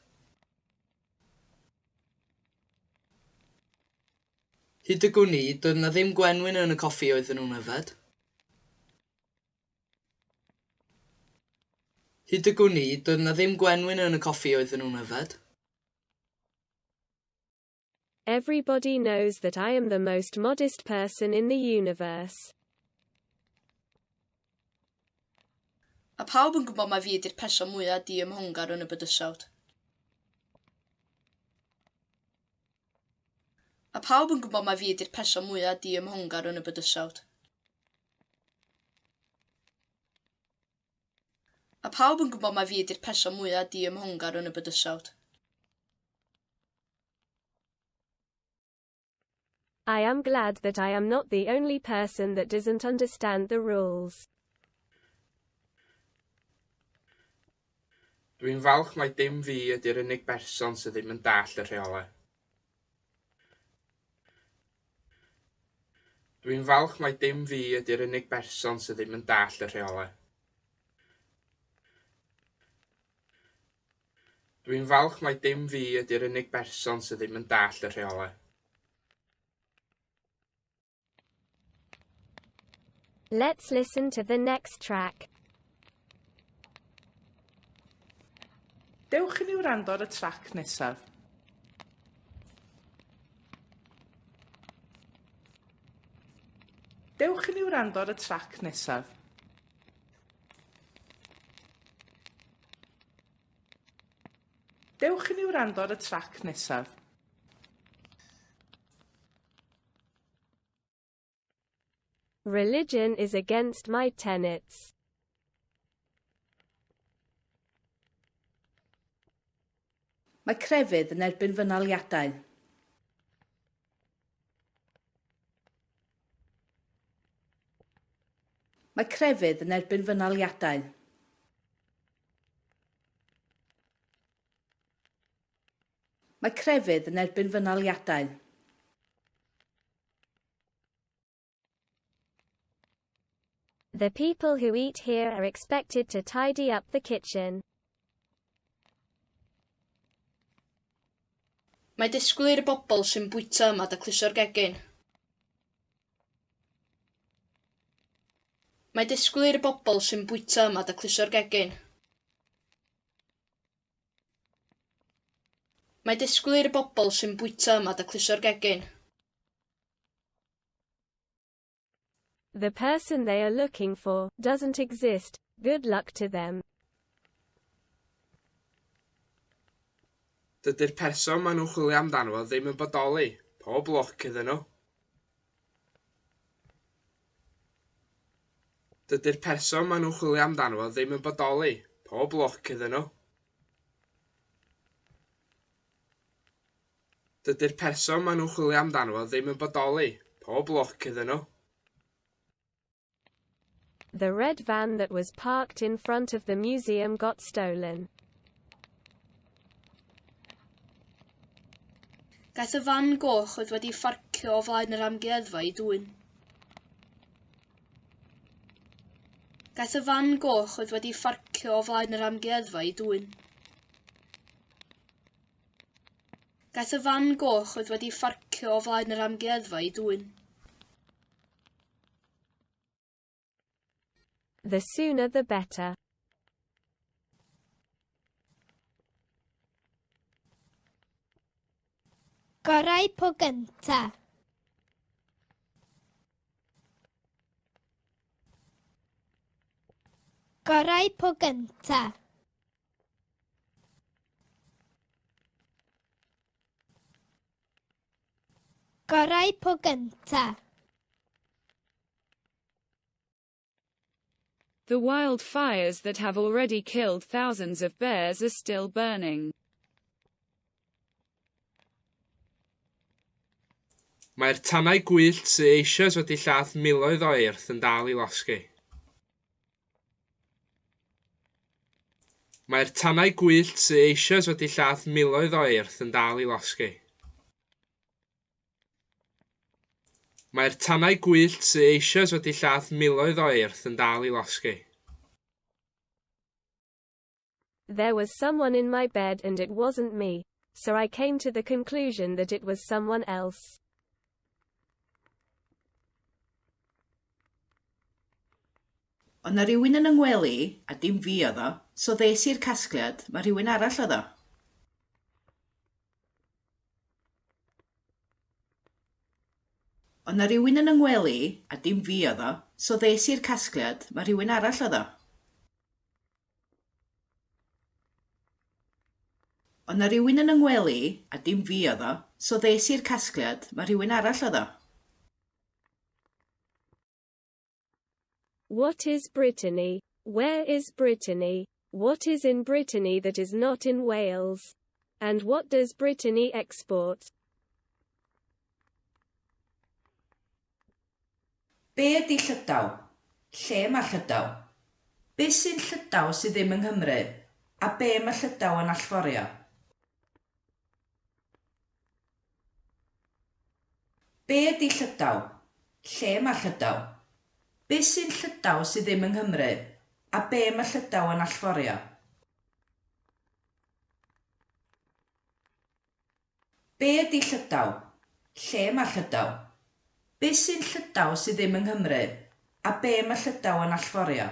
Speaker 8: Hyd y gwn i, doedd 'na ddim gwenwyn yn y coffi oedden nhw'n yfed. Hyd y gwn i, doedd 'na ddim gwenwyn yn y coffi oedden nhw'n yfed.
Speaker 5: Everybody knows that I am the most modest person in the universe.
Speaker 2: Mae pawb yn gwybod mai fi ydy'r person mwyaf diymhongar yn y bydysawd. Mae pawb yn gwybod mai fi ydy'r person mwyaf diymhongar yn y bydysawd. Mae pawb yn gwybod mai fi ydy'r person mwyaf diymhongar yn y bydysawd.
Speaker 5: I am glad that I am not the only person that doesn't understand the rules.
Speaker 12: Dwi'n falch mai dim fi ydy'r unig berson sydd ddim yn dallt y rheolau. Dwi'n falch mai dim fi ydy'r unig berson sydd ddim yn dallt y rheolau. Dwi'n falch mai dim fi ydy'r unig berson sydd ddim yn dallt y rheolau.
Speaker 5: Let's listen to the next track.
Speaker 17: Dewch i ni wrando ar y trac nesaf. Dewch i ni wrando ar y trac nesaf. Dewch i ni wrando ar y trac nesaf.
Speaker 5: Religion is against my tenets.
Speaker 6: Mae crefydd yn erbyn fy naliadau. Mae crefydd yn erbyn fy naliadau. Mae crefydd yn erbyn fy naliadau.
Speaker 5: The people who eat here are expected to tidy up the kitchen.
Speaker 2: Mae disgwyl i'r bobl sy'n bwyta yma dacluso'r gegin. Mae disgwyl i'r bobl sy'n bwyta yma dacluso'r gegin. Mae disgwyl i'r bobl sy'n bwyta yma dacluso'r gegin.
Speaker 5: The person they are looking for doesn't exist. Good luck to them.
Speaker 12: Dydy'r person maen nhw'n chwilio amdano fo ddim yn bodoli. Pob lwc iddyn nhw. Dydy'r person maen nhw'n chwilio amdano fo ddim yn bodoli. Pob lwc iddyn nhw. Dydy'r person maen nhw'n chwilio amdano fo ddim yn bodoli. Pob lwc iddyn nhw.
Speaker 5: The red van that was parked in front of the museum got stolen.
Speaker 2: Gaeth y fan goch oedd wedi pharcio o flaen yr amgueddfa ei dwyn. Gaeth y fan goch oedd wedi pharcio o flaen yr amgueddfa ei dwyn. Gaeth y fan goch oedd wedi pharcio o flaen yr amgueddfa ei dwyn.
Speaker 5: The sooner the better.
Speaker 9: Gorau po gynta. Gorau po gynta. Gorau po gynta.
Speaker 1: The wildfires that have already killed thousands of bears are still burning.
Speaker 12: Mae'r tanau gwyllt sydd eisoes wedi lladd miloedd o eirth yn dal i losgi. Mae'r tanau gwyllt sydd eisoes wedi lladd miloedd o eirth yn dal i losgi. Mae'r tanau gwyllt sydd eisoes wedi lladd miloedd o eirth yn dal i losgi.
Speaker 5: There was someone in my bed and it wasn't me, so I came to the conclusion that it was someone else.
Speaker 15: Oedd 'na rywun yn 'y ngwely i, a dim fi oedd o, so ddes i'r casgliad mai rhywun arall oedd o. Oedd 'na rywun yn 'y ngwely i, a dim fi oedd o, so ddes i'r casgliad mai rhywun arall oedd o. Oedd 'na rywun yn 'y ngwely i, a dim fi oedd o, so ddes i'r casgliad mai rhywun arall oedd o.
Speaker 5: What is Brittany? Where is Brittany? What is in Brittany that is not in Wales? And what does Brittany export?
Speaker 15: Be ydy Llydaw? Lle mae Llydaw? Be sy'n Llydaw sydd ddim yng Nghymru? A be mae Llydaw yn allforio? Be ydy Llydaw? Lle mae Llydaw? Be sy'n Llydaw sydd ddim yng Nghymru? A be mae Llydaw yn allforio? Be ydy Llydaw? Lle mae Llydaw? Be sy'n Llydaw sydd ddim yng Nghymru? A be mae Llydaw yn allforio?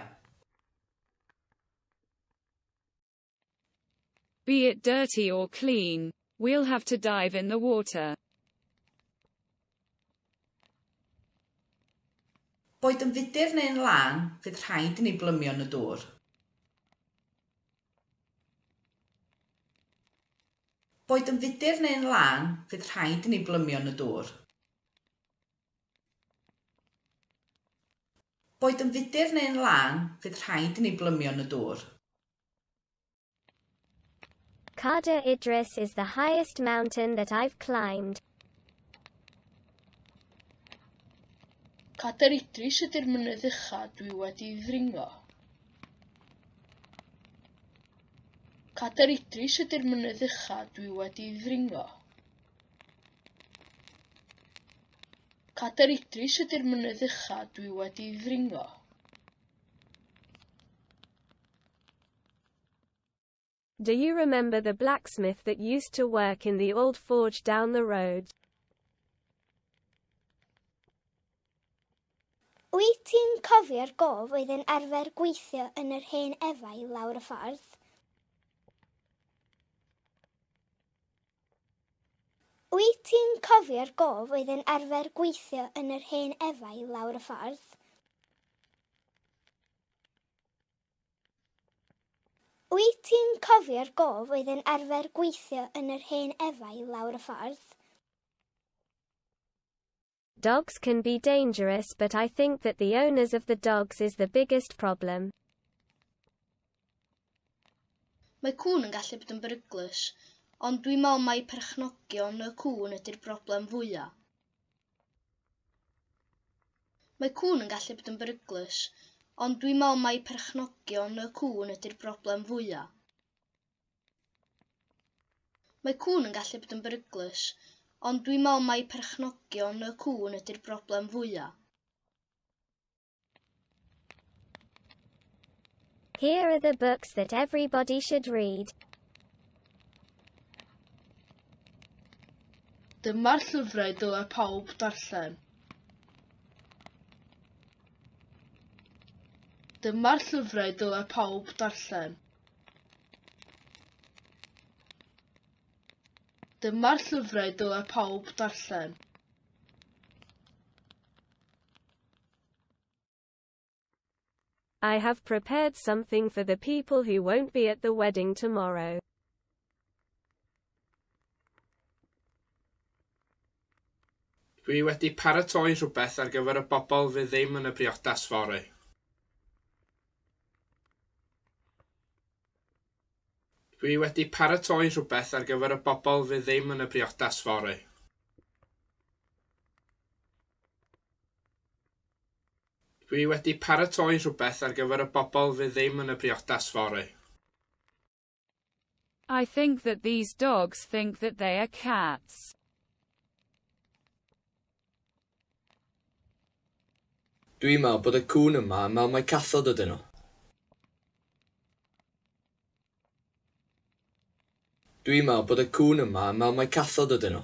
Speaker 1: Be it dirty or clean, we'll have to dive in the water.
Speaker 15: Boed yn fudur neu'n lân, fydd rhaid i ni blymio yn y dŵr. Boed yn fudur neu'n lân, fydd rhaid i ni blymio yn y dŵr. Boed yn fudur neu'n lân, fydd rhaid i ni blymio yn y dŵr.
Speaker 5: Cader Idris is the highest mountain that I've climbed.
Speaker 2: Cader Idris ydy'r mynydd ucha dwi wedi'i ddringo. Cader Idris ydy'r mynydd ucha dwi wedi'i ddringo. Cader Idris ydy'r mynydd ucha dwi wedi'i ddringo.
Speaker 5: Do you remember the blacksmith that used to work in the old forge down the road?
Speaker 9: Wyt ti'n cofio'r gof oedd yn arfer gweithio yn yr hen efail lawr y ffordd? Wyt ti'n cofio'r gof oedd yn arfer gweithio yn yr hen efail lawr y ffordd? Wyt ti'n cofio'r gof oedd yn arfer gweithio yn yr hen efail lawr y ffordd?
Speaker 5: Dogs can be dangerous, but I think that the owners of the dogs is the biggest problem.
Speaker 2: Mae cŵn yn gallu bod yn beryglus, ond dwi'n meddwl mai perchnogion y cŵn ydy'r broblem fwya. Mae cŵn yn gallu bod yn beryglus, ond dwi'n meddwl mai perchnogion y cŵn ydy'r broblem fwya. Mae cŵn yn gallu bod yn beryglus, ond dwi'n meddwl mai perchnogion y cŵn ydy'r broblem fwya.
Speaker 5: Here are the books that everybody should read.
Speaker 17: Dyma'r llyfrau dylai pawb darllen. Dyma'r llyfrau dylai pawb darllen. Dyma'r llyfrau dylai pawb darllen.
Speaker 5: I have prepared something for the people who won't be at the wedding tomorrow.
Speaker 12: Dwi wedi paratoi rhywbeth ar gyfer y bobl fydd ddim yn y briodas fory. Dwi wedi paratoi rhywbeth ar gyfer y bobl fydd ddim yn y briodas fory. Dwi wedi paratoi rhywbeth ar gyfer y bobl fydd ddim yn y briodas fory.
Speaker 1: I think that these dogs think that they are cats.
Speaker 8: Dwi'n meddwl bod y cŵn yma yn meddwl mai cathod ydyn nhw. Dwi'n meddwl bod y cŵn yma yn meddwl mai cathod ydyn nhw.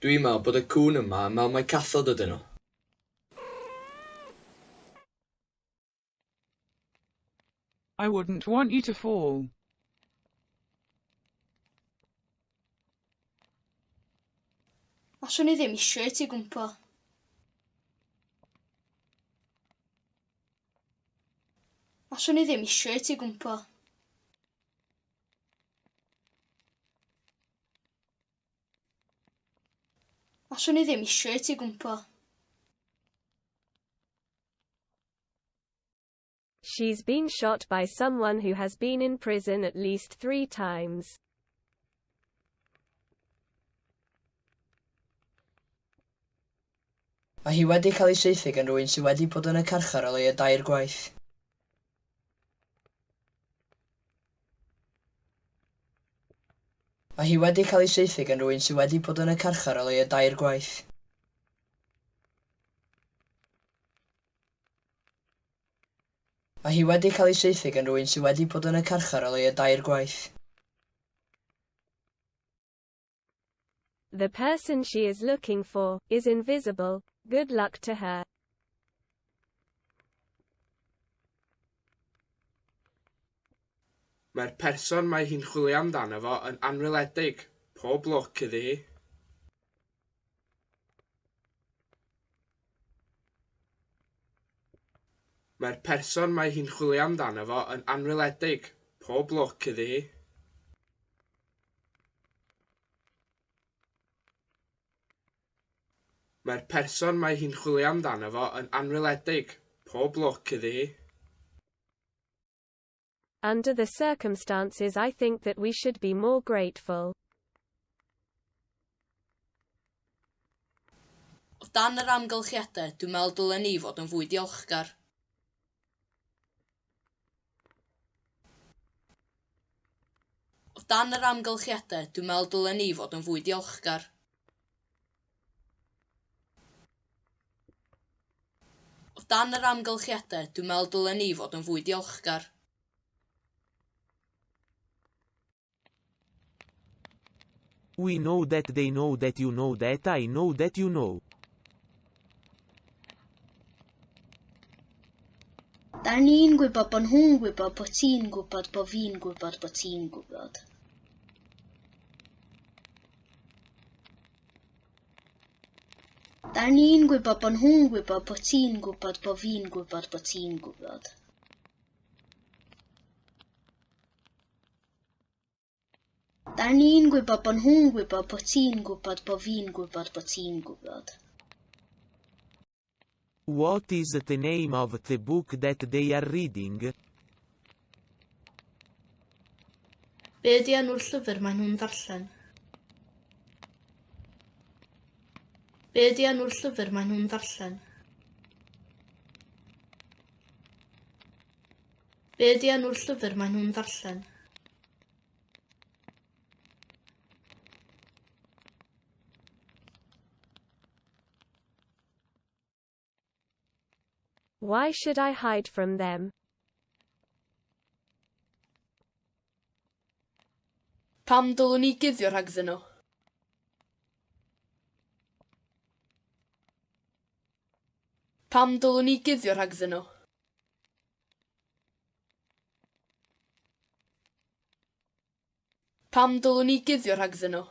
Speaker 8: Dwi'n meddwl bod y cŵn yma yn meddwl mai cathod ydyn nhw.
Speaker 4: I wouldn't want you to fall.
Speaker 2: Allwn i ddim isio i ti gwmpo. Allwn i ddim isio i ti gwmpo. Allwn i ddim isio i ti gwmpo.
Speaker 5: She's been shot by someone who has been in prison at least 3 times.
Speaker 16: Mae hi wedi cael ei saethu gan rywun sydd wedi bod yn y carchar o leia dair gwaith. Mae hi wedi cael ei saethu gan rywun sydd wedi bod yn y carchar o leia dair gwaith. Mae hi wedi cael ei saethu gan rywun sydd wedi bod yn y carchar o leia dair gwaith.
Speaker 5: The person she is looking for is invisible. Good luck to her.
Speaker 12: Mae'r person mae hi'n chwilio amdano fo yn anweledig. Pob lwc iddi hi. Mae'r person mae hi'n chwilio amdano fo yn anweledig. Pob lwc iddi hi. Mae'r person mae hi'n chwilio amdano fo yn anweledig. Pob lwc iddi hi.
Speaker 5: Under the circumstances, I think that we should be more grateful.
Speaker 2: O dan yr amgylchiadau, dwi'n meddwl dylen ni fod yn fwy diolchgar. O dan yr amgylchiadau, dwi'n meddwl dylen ni fod yn fwy diolchgar. O dan yr amgylchiadau, dwi'n meddwl dylen ni fod yn fwy diolchgar.
Speaker 3: We know that they know that you know that I know that you know.
Speaker 2: Da ni'n gwybod bod nhw'n gwybod bod ti'n gwybod bod fi'n gwybod bod ti'n gwybod. Da ni'n gwybod bod nhw'n gwybod bod ti'n gwybod bod fi'n gwybod bod ti'n gwybod.
Speaker 18: Da ni'n gwybod bod nhw'n gwybod bod ti'n gwybod bod fi'n gwybod bod ti'n gwybod.
Speaker 3: What is the name of the book that they are reading?
Speaker 2: Be ydy enw'r llyfr maen nhw'n ddarllen? Be ydy enw'r llyfr maen nhw'n ddarllen? Be ydy enw'r llyfr maen nhw'n ddarllen?
Speaker 5: Why should I hide from them?
Speaker 2: Pam dylwn i guddio rhagddyn nhw? Pam dylwn i guddio rhagddyn nhw? Pam dylwn i guddio rhagddyn nhw?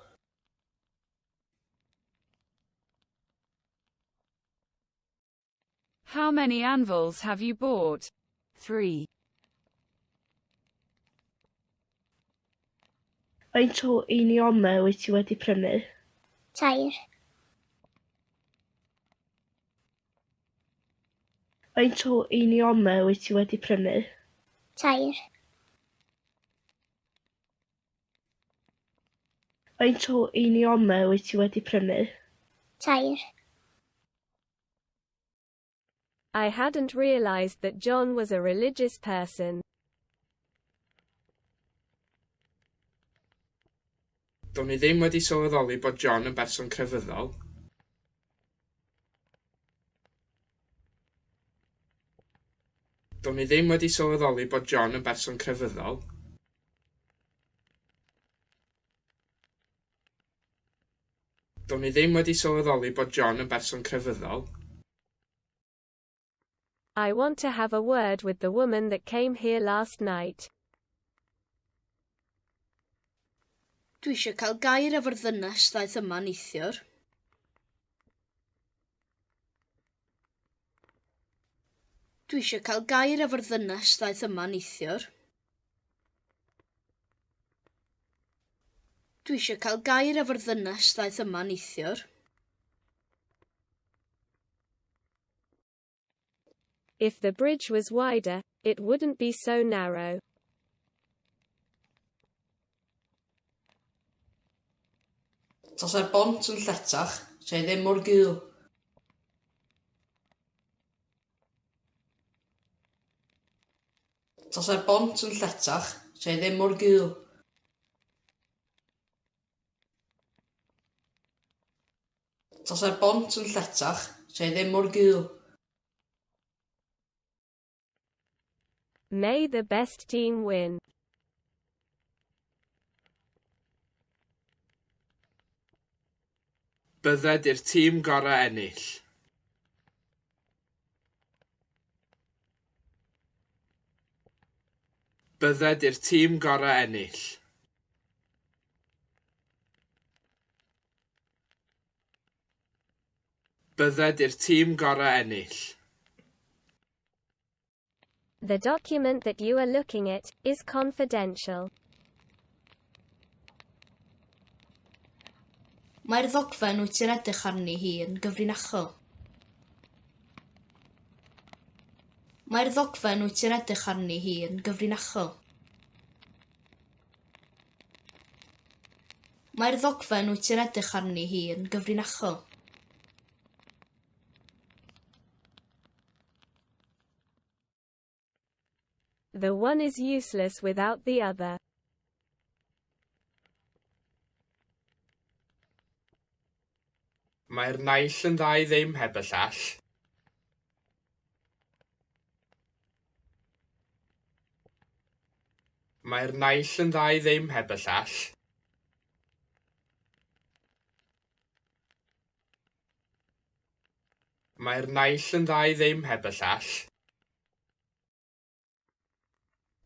Speaker 1: How many anvils have you bought?
Speaker 10: 3.
Speaker 17: Faint o einiolau wyt ti wedi prynu?
Speaker 9: 3.
Speaker 17: Faint o einiolau wyt ti wedi prynu?
Speaker 9: 3.
Speaker 17: Faint o einiolau wyt ti wedi prynu?
Speaker 9: 3.
Speaker 5: I hadn't realized that John was a religious person.
Speaker 12: Do'n i ddim wedi sylweddoli bod John yn berson crefyddol. Do'n i ddim wedi sylweddoli bod John yn berson crefyddol. Do'n i ddim wedi sylweddoli bod John yn berson crefyddol.
Speaker 5: I want to have a word with the woman that came here last night.
Speaker 18: Dwi eisiau cael gair efo'r ddynes ddaeth yma neithiwr. Dwi eisiau cael gair efo'r ddynes ddaeth yma neithiwr. Dwi eisiau cael gair efo'r ddynes ddaeth yma neithiwr.
Speaker 5: If the bridge was wider, it wouldn't be so narrow.
Speaker 2: Tasai'r bont yn lletach, 'sa hi ddim mor gul. Tasai'r bont yn lletach, 'sa hi ddim mor gul. Tasai'r bont yn lletach, 'sa hi ddim mor gul.
Speaker 5: May the best team win.
Speaker 12: Bydded i'r tîm gorau ennill. Bydded i'r tîm gorau ennill. Bydded i'r tîm gorau ennill.
Speaker 5: The document that you are looking at is confidential.
Speaker 18: Mae'r ddogfen wyt ti'n edrych arni hi yn gyfrinachol. Mae'r ddogfen wyt ti'n edrych arni hi yn gyfrinachol. Mae'r ddogfen wyt ti'n edrych arni hi yn gyfrinachol.
Speaker 5: The one is useless without the other.
Speaker 12: Mae'r naill yn dda i ddim heb y llall. Mae'r naill yn dda i ddim heb y llall. Mae'r naill yn dda i ddim heb y llall.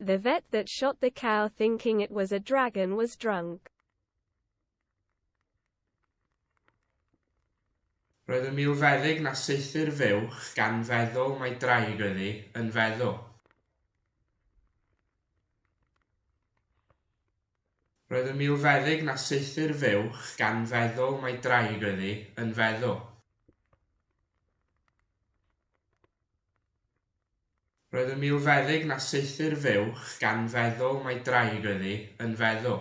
Speaker 5: The vet that shot the cow thinking it was a dragon was drunk.
Speaker 12: Roedd y milfeddyg na saethu'r fuwch gan feddwl mai draig oedd hi, yn feddw. Roedd y milfeddyg na saethu'r fuwch gan feddwl mai draig oedd hi, yn feddw. Roedd y milfeddyg na saethu'r fuwch gan feddwl mai draig oedd hi, yn feddw.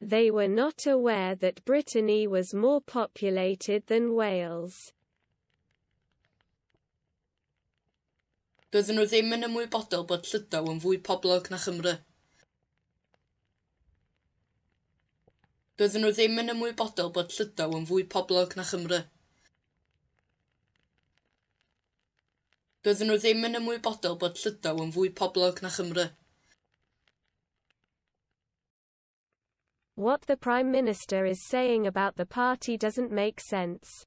Speaker 5: They were not aware that Brittany was more populated than Wales.
Speaker 2: Doedden nhw ddim yn ymwybodol bod Llydaw yn fwy poblog na Chymru. Doedden nhw ddim yn ymwybodol bod Llydaw yn fwy poblog na Chymru. Doedden nhw ddim yn ymwybodol bod Llydaw yn fwy poblog na Chymru.
Speaker 5: What the Prime Minister is saying about the party doesn't make sense.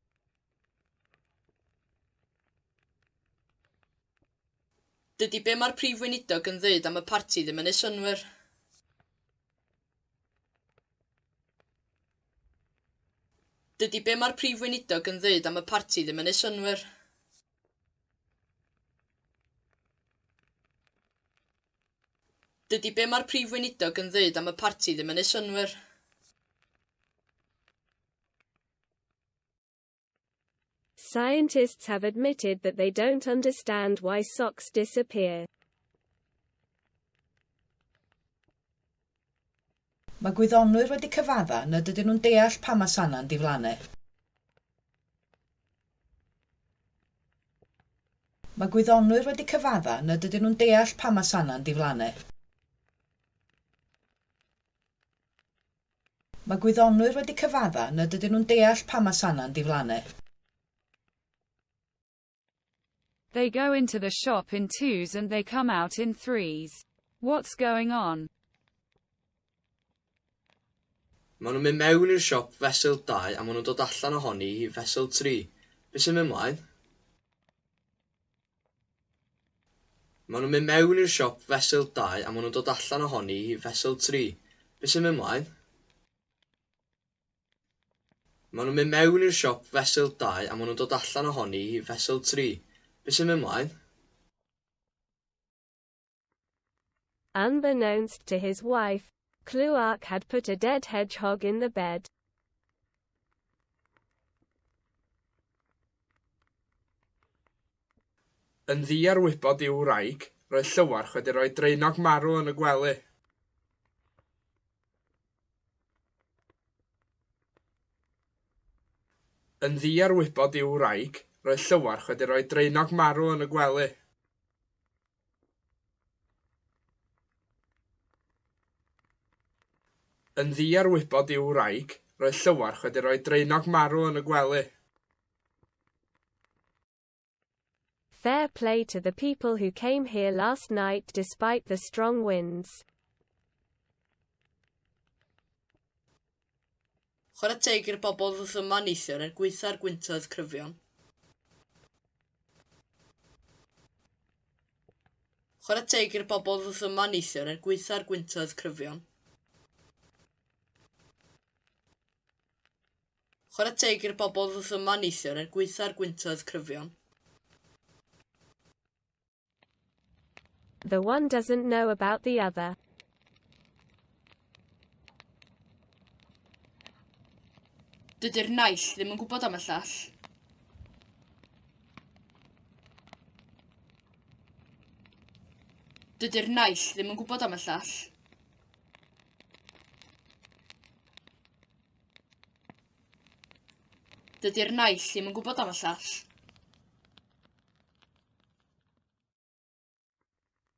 Speaker 2: Dydy be mae'r prif weinidog yn ddeud am y parti ddim yn neud synnwyr. Dydy be mae'r prif weinidog yn ddeud am y parti ddim yn neud synnwyr. Dydy be mae'r prif weinidog yn ddeud am y parti ddim yn neud synnwyr.
Speaker 5: Scientists have admitted that they don't understand why socks disappear.
Speaker 13: Mae gwyddonwyr wedi cyfadda nad ydyn nhw'n deall pam mae sanau'n diflannu. Mae gwyddonwyr wedi cyfadda nad ydyn nhw'n deall pam mae sanau'n diflannu. Mae gwyddonwyr wedi cyfadda nad ydyn nhw'n deall pam mae sanau'n diflannu.
Speaker 1: They go into the shop in twos and they come out in threes. What's going on?
Speaker 8: Maen nhw'n mynd mewn i'r siop fesul 2 a maen nhw'n dod allan ohoni hi fesul 3. Be sy'n mynd mlaen? Maen nhw'n mynd mewn i'r siop fesul 2 a maen nhw'n dod allan ohoni hi fesul 3. Be sy'n mynd mlaen? Maen nhw'n mynd mewn i'r siop fesul 2 a maen nhw'n dod allan ohoni hi fesul 3. Be sy'n mynd mlaen?
Speaker 5: Unbeknownst to his wife, Cluark had put a dead hedgehog in the bed.
Speaker 12: Yn ddiarwybod i'w wraig, roedd Llywarch wedi rhoi draenog marw yn y gwely. Yn ddiarwybod i'w wraig, roedd Llywarch wedi rhoi draenog marw yn y gwely. Yn ddiarwybod i'w wraig, roedd Llywarch wedi rhoi draenog marw yn y gwely.
Speaker 5: Fair play to the people who came here last night despite the strong winds.
Speaker 2: Chwarae teg i'r bobl ddoth yma neithiwr er gwaetha'r gwyntoedd cryfion. Chwarae teg i'r bobl ddoth yma neithiwr er gwaetha'r gwyntoedd cryfion. Chwarae teg i'r bobl ddoth yma neithiwr er gwaetha'r gwyntoedd cryfion.
Speaker 5: The one doesn't know about the other.
Speaker 2: Dydy'r naill ddim yn gwybod am y llall. Dydy'r naill ddim yn gwybod am y llall. Dydy'r naill ddim yn gwybod am y llall.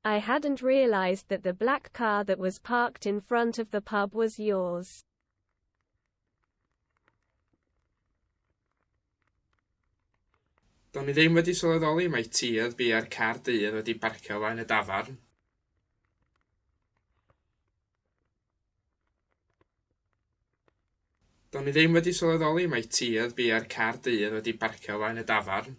Speaker 5: I hadn't realized that the black car that was parked in front of the pub was yours.
Speaker 12: Do'n i ddim wedi sylweddoli mai ti oedd biau'r car du oedd wedi parcio o flaen y dafarn. Do'n i ddim wedi sylweddoli mai ti oedd biau'r car du oedd wedi parcio o flaen y dafarn.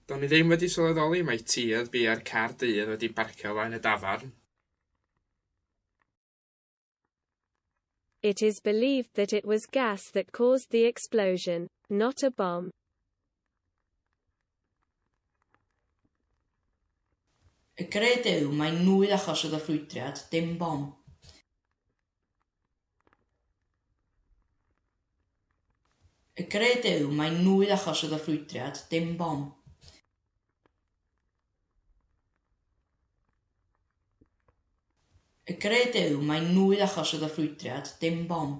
Speaker 12: Do'n i ddim wedi sylweddoli mai ti oedd biau'r car du oedd wedi parcio o flaen y dafarn.
Speaker 5: It is believed that it was gas that caused the explosion, not a bomb.
Speaker 2: Y gred yw mai nwy achosodd y ffrwydriad, dim bom. Y gred yw mai nwy achosodd y ffrwydriad, dim bom. Y gred yw mai nwy achosodd y ffrwydriad, dim bom.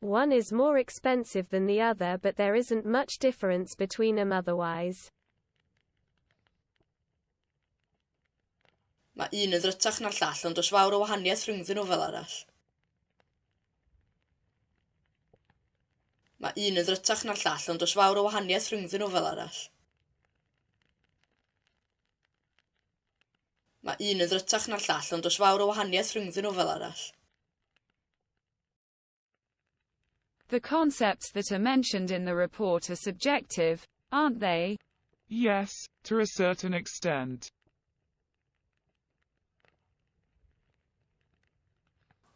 Speaker 5: One is more expensive than the other but there isn't much difference between 'em otherwise.
Speaker 2: Mae un yn ddrytach na'r llall ond does fawr o wahaniaeth rhyngddyn nhw fel arall. Mae un yn ddrytach na'r llall ond does fawr o wahaniaeth rhyngddyn nhw fel arall. Mae un yn ddrytach na'r llall ond does fawr o wahaniaeth rhyngddyn nhw fel arall.
Speaker 1: The concepts that are mentioned in the report are subjective, aren't they?
Speaker 4: Yes, to a certain extent.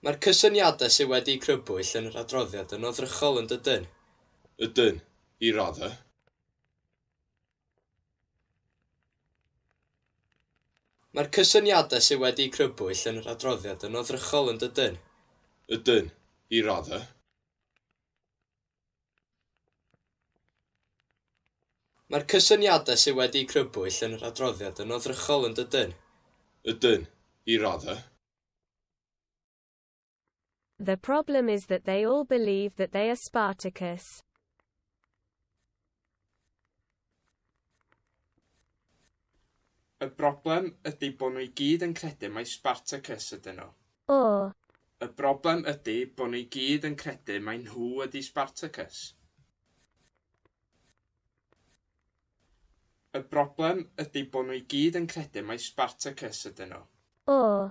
Speaker 8: Mae'r cysyniadau sydd wedi'u crybwyll yn yr adroddiad yn oddrychol yn dydyn?
Speaker 11: Ydyn, i raddau.
Speaker 8: Mae'r cysyniadau sydd wedi'u crybwyll yn yr adroddiad yn oddrychol yn dydyn?
Speaker 11: Ydyn, i raddau.
Speaker 8: Mae'r cysyniadau sydd wedi'u crybwyll yn yr adroddiad yn oddrychol yn dydyn?
Speaker 11: Ydyn, i raddau.
Speaker 5: The problem is that they all believe that they are Spartacus.
Speaker 12: Y broblem ydy bo' nhw i gyd yn credu mai Spartacus ydyn nhw.
Speaker 5: Or.
Speaker 12: Y broblem ydy bo' nhw i gyd yn credu mai nhw ydy Spartacus. Y broblem ydy bo' nhw i gyd yn credu mai Spartacus ydyn nhw.
Speaker 5: Or.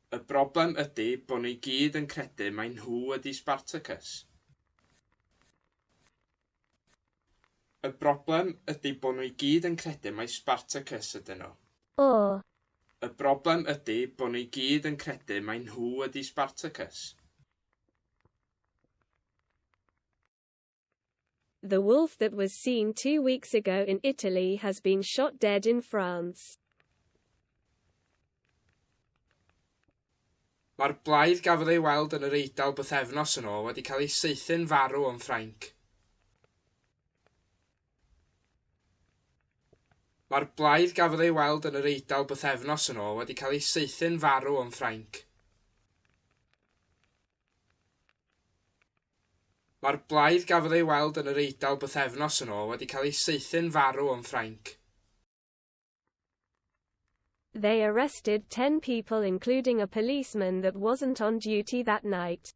Speaker 12: Y broblem ydy bo' nhw i gyd yn credu mai nhw ydy Spartacus. Y broblem ydy bo' nhw i gyd yn credu mai Spartacus ydyn nhw.
Speaker 5: Or.
Speaker 12: Y broblem ydy bo' nhw i gyd yn credu mai nhw ydy Spartacus.
Speaker 5: The wolf that was seen 2 weeks ago in Italy has been shot dead in France.
Speaker 12: Mae'r blaidd gafodd ei weld yn yr Eidal bythefnos yn ôl wedi cael ei saethu'n farw yn Ffrainc. Mae'r blaidd gafodd ei weld yn yr Eidal bythefnos yn ôl wedi cael ei saethu'n farw yn Ffrainc. Mae'r blaidd gafodd ei weld yn yr Eidal bythefnos yn ôl wedi cael ei saethu'n farw yn Ffrainc.
Speaker 5: They arrested 10 people including a policeman that wasn't on duty that night.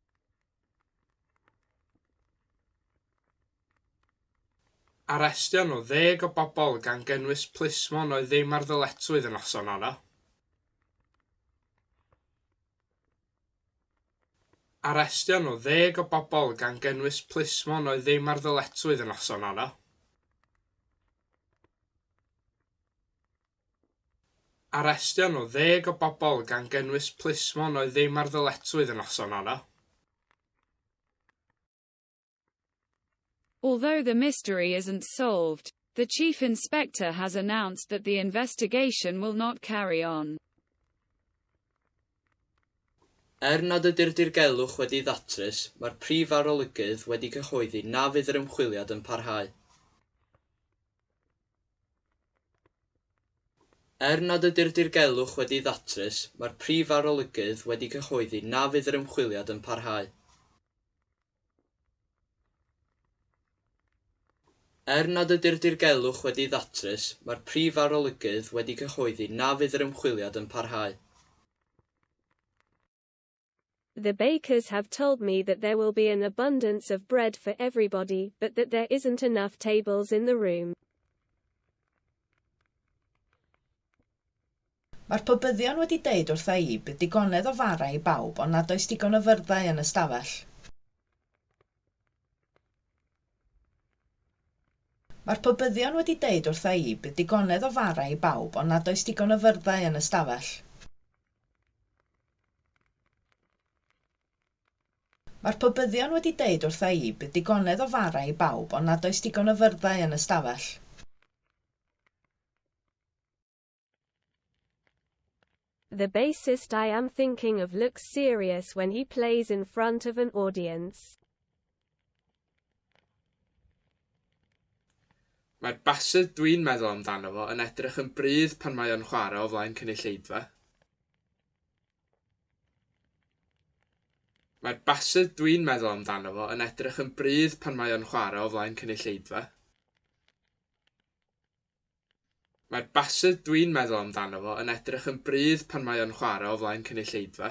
Speaker 12: Arestio nhw 10 o bobl gan gynnwys plismon oedd ddim ar ddyletswydd y noson honno. Arestio nhw 10 o bobl gan gynnwys plismon oedd ddim ar ddyletswydd y noson honno. Arestio nhw 10 o bobl gan gynnwys plismon oedd ddim ar ddyletswydd y noson honno.
Speaker 1: Although the mystery isn't solved, the chief inspector has announced that the investigation will not carry on.
Speaker 8: Er nad ydy'r dirgelwch wedi'i ddatrys, mae'r prif arolygydd wedi cyhoeddi na fydd yr ymchwiliad yn parhau. Er nad ydy'r dirgelwch wedi'i ddatrys, mae'r prif arolygydd wedi cyhoeddi na fydd yr ymchwiliad yn parhau. Er nad ydy'r dirgelwch wedi'i ddatrys, mae'r prif arolygydd wedi cyhoeddi na fydd yr ymchwiliad yn parhau.
Speaker 5: The bakers have told me that there will be an abundance of bread for everybody, but that there isn't enough tables in the room.
Speaker 13: Mae'r pobyddion wedi deud wrtha i bydd digonedd o fara i bawb ond nad oes digon o fyrddau yn y stafell. Mae'r pobyddion wedi deud wrtha i bydd digonedd o fara i bawb ond nad oes digon o fyrddau yn y stafell. Mae'r pobyddion wedi deud wrtha i bydd digonedd o fara i bawb ond nad oes digon o fyrddau yn y stafell.
Speaker 5: The bassist I am thinking of looks serious when he plays in front of an audience.
Speaker 12: Mae'r basydd dwi'n meddwl amdano fo yn edrych yn brudd pan mae o'n chwarae o flaen cynulleidfa. Mae'r basydd dwi'n meddwl amdano fo yn edrych yn brudd pan mae o'n chwarae o flaen cynulleidfa. Mae'r basydd dwi'n meddwl amdano fo yn edrych yn brudd pan mae o'n chwarae o flaen cynulleidfa.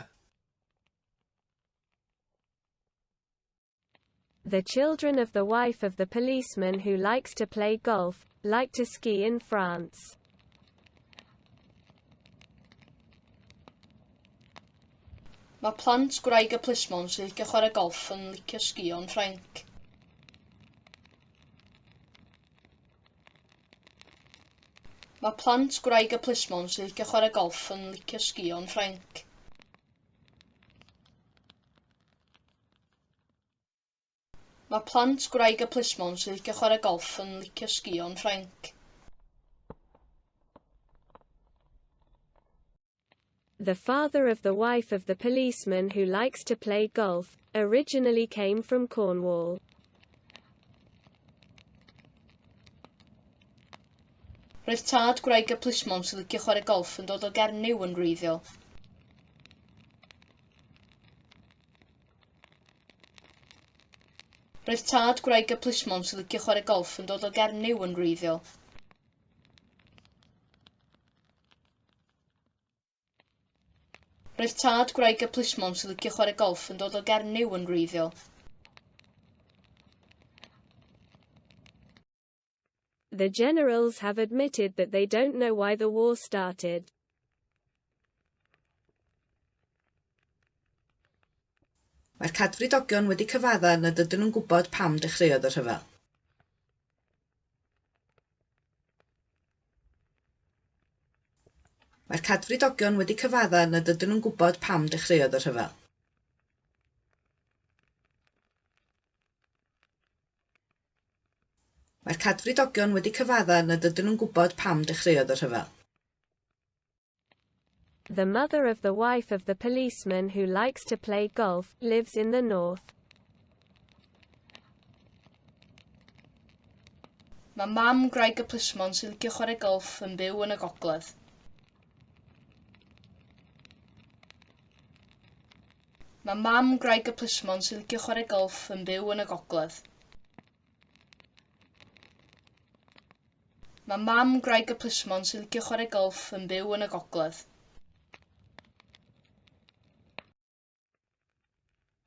Speaker 5: The children of the wife of the policeman who likes to play golf, like to ski in France.
Speaker 2: Mae plant gwraig y plismon sy'n licio chwarae golff yn licio sgïo yn Ffrainc. Mae plant gwraig y plismon sy'n licio chwarae golff yn licio sgïo yn Ffrainc. Mae plant gwraig y plismon sy'n licio chwarae golff yn licio sgïo yn Ffrainc.
Speaker 5: The father of the wife of the policeman who likes to play golf, originally came from Cornwall.
Speaker 2: Roedd tad gwraig y plismon sy'n licio chwarae golff yn dod o Gernyw yn wreiddiol. Roedd tad gwraig y plismon sy'n licio chwarae golff yn dod o Gernyw yn wreiddiol. Roedd tad gwraig y plismon sy'n licio chwarae golff yn dod o Gernyw yn wreiddiol.
Speaker 5: The generals have admitted that they don't know why the war started.
Speaker 13: Mae'r cadfridogion wedi cyfadda nad ydyn nhw'n gwybod pam dechreuodd y rhyfel. Mae'r cadfridogion wedi cyfadda nad ydyn nhw'n gwybod pam dechreuodd y rhyfel. Mae'r cadfridogion wedi cyfadda nad ydyn nhw'n gwybod pam dechreuodd y rhyfel.
Speaker 5: The mother of the wife of the policeman who likes to play golf, lives in the north.
Speaker 2: Mae mam gwraig y plismon sy'n licio chwarae golff yn byw yn y gogledd. Mae mam gwraig y plismon sy'n licio chwarae golff yn byw yn y gogledd. Mae mam gwraig y plismon sy'n licio chwarae golff yn byw yn y gogledd.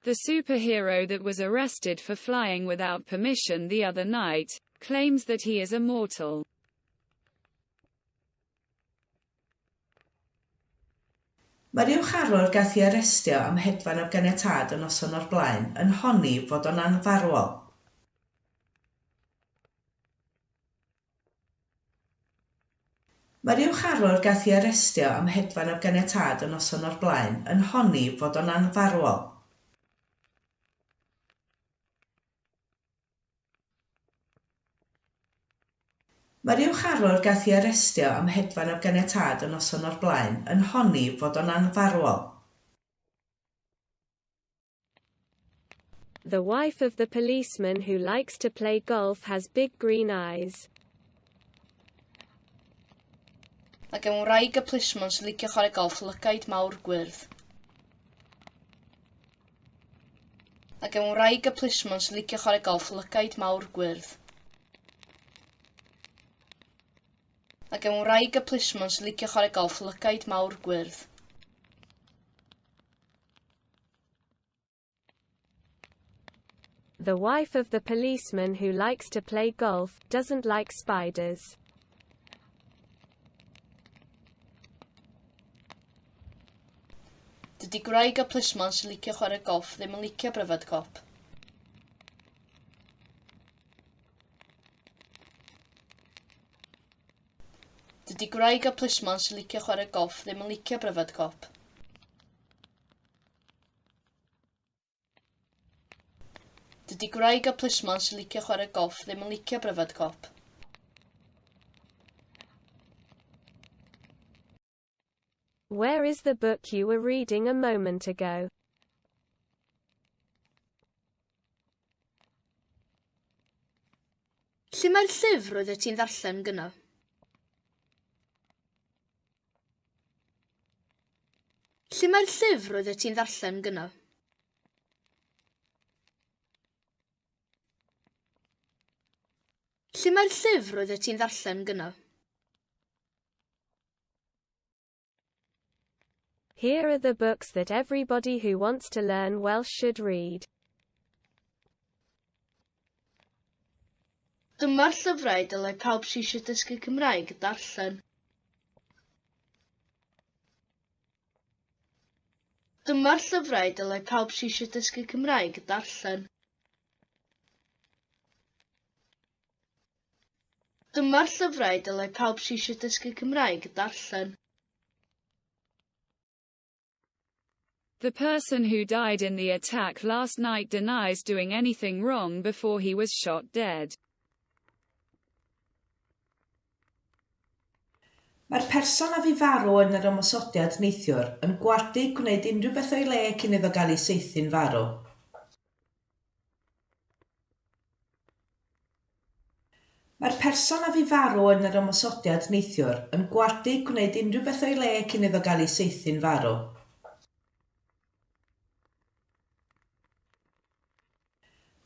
Speaker 1: The superhero that was arrested for flying without permission the other night, claims that he is immortal.
Speaker 13: Mae'r uwch-arwr gaeth ei arestio am hedfan heb ganiatâd y noson o'r blaen yn honni fod o'n anfarwol. Mae'r uwch-arwr gaeth ei arestio am hedfan heb ganiatâd y noson o'r blaen yn honni fod o'n anfarwol. Mae'r uwch-arwr gaeth ei arestio am hedfan heb ganiatâd y noson o'r blaen yn honni fod o'n anfarwol.
Speaker 5: The wife of the policeman who likes to play golf has big green eyes.
Speaker 2: Mae gan wraig y plismon sy'n licio chwarae golff lygaid mawr gwyrdd. Mae gan wraig y plismon sy'n licio chwarae golff lygaid mawr gwyrdd. Mae gan wraig y plismon sy'n licio chwarae golff lygaid mawr gwyrdd.
Speaker 5: The wife of the policeman who likes to play golf, doesn't like spiders.
Speaker 2: Dydy gwraig y plismon sy'n licio chwarae golff ddim yn licio pryfed cop. Dydy gwraig y plismon sy'n licio chwarae golff ddim yn licio pryfed cop. Dydy gwraig y plismon sy'n licio chwarae golff ddim yn licio pryfed cop.
Speaker 5: Where is the book you were reading a moment ago?
Speaker 2: Lle mae'r llyfr oeddet ti'n ddarllen gynna? Lle mae'r llyfr oeddet ti'n ddarllen gynna? Lle mae'r llyfr oeddet ti'n ddarllen gynna?
Speaker 5: Here are the books that everybody who wants to learn Welsh should read.
Speaker 2: Dyma'r llyfrau dylai pawb sy eisiau dysgu Cymraeg darllen. Dyma'r llyfrau dylai pawb sy eisiau dysgu Cymraeg darllen. Dyma'r llyfrau dylai pawb sy eisiau dysgu Cymraeg darllen.
Speaker 1: The person who died in the attack last night denies doing anything wrong before he was shot dead.
Speaker 13: Mae'r person a fu farw yn yr ymosodiad neithiwr yn gwadu gwneud unrhyw beth o'i le cyn iddo gael ei saethu'n farw. Mae'r person a fu farw yn yr ymosodiad neithiwr yn gwadu gwneud unrhyw beth o'i le cyn iddo gael ei saethu'n farw.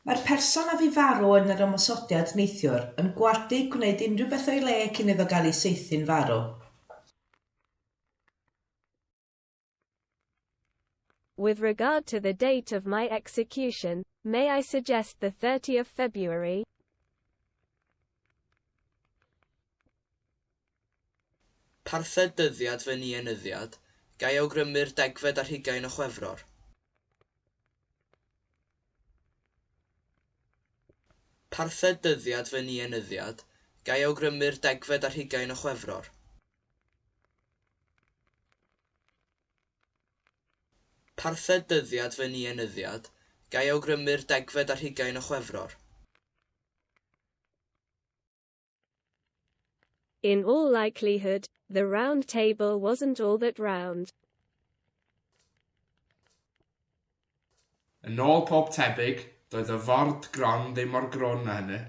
Speaker 13: Mae'r person a fu farw yn yr ymosodiad neithiwr yn gwadu gwneud unrhyw beth o'i le cyn iddo gael ei saethu'n farw.
Speaker 5: With regard to the date of my execution, may I suggest the 30th of February?
Speaker 8: Parthed dyddiad fy nienyddiad, ga i awgrymu'r 20 o Chwefror. Parthed dyddiad fy nienyddiad, ga i awgrymu'r 20 o Chwefror. Parthed dyddiad fy nienyddiad, ga i awgrymu'r 20 o Chwefror.
Speaker 5: In all likelihood, the round table wasn't all that round.
Speaker 12: Yn ôl pob tebyg, doedd y ford gron ddim mor grwn â hynny.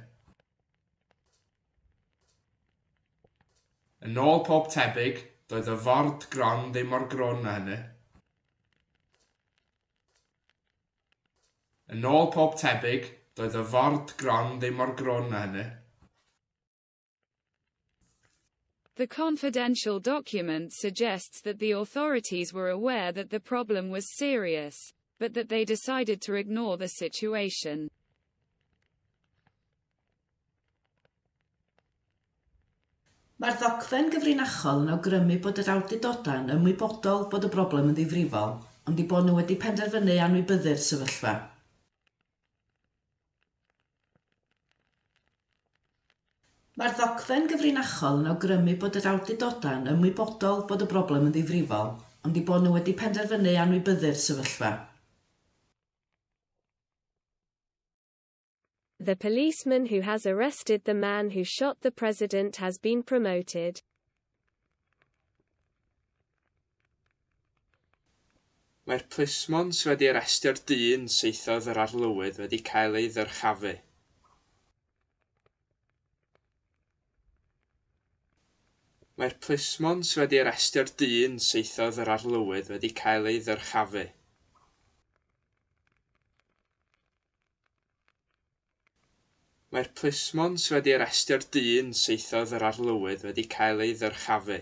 Speaker 12: Yn ôl pob tebyg, doedd y ford gron ddim mor grwn â hynny. Yn ôl pob tebyg, doedd y ford gron ddim mor grwn â hynny.
Speaker 1: The confidential document suggests that the authorities were aware that the problem was serious, but that they decided to ignore the situation.
Speaker 13: Mae'r ddogfen gyfrinachol yn awgrymu bod yr awdurdodau'n ymwybodol bod y broblem yn ddifrifol, ond eu bod nhw wedi penderfynu anwybyddu'r sefyllfa. Mae'r ddogfen gyfrinachol yn awgrymu bod yr awdurdodau'n ymwybodol bod y broblem yn ddifrifol, ond eu bod nhw wedi penderfynu anwybyddu'r sefyllfa.
Speaker 5: The policeman who has arrested the man who shot the president has been promoted.
Speaker 12: Mae'r plismon sydd wedi arestio'r dyn saethodd yr arlywydd wedi cael ei ddyrchafu. Mae'r plismon sydd wedi arestio'r dyn saethodd yr arlywydd wedi cael ei ddyrchafu. Mae'r plismon sydd wedi arestio'r dyn saethodd yr arlywydd wedi cael ei ddyrchafu.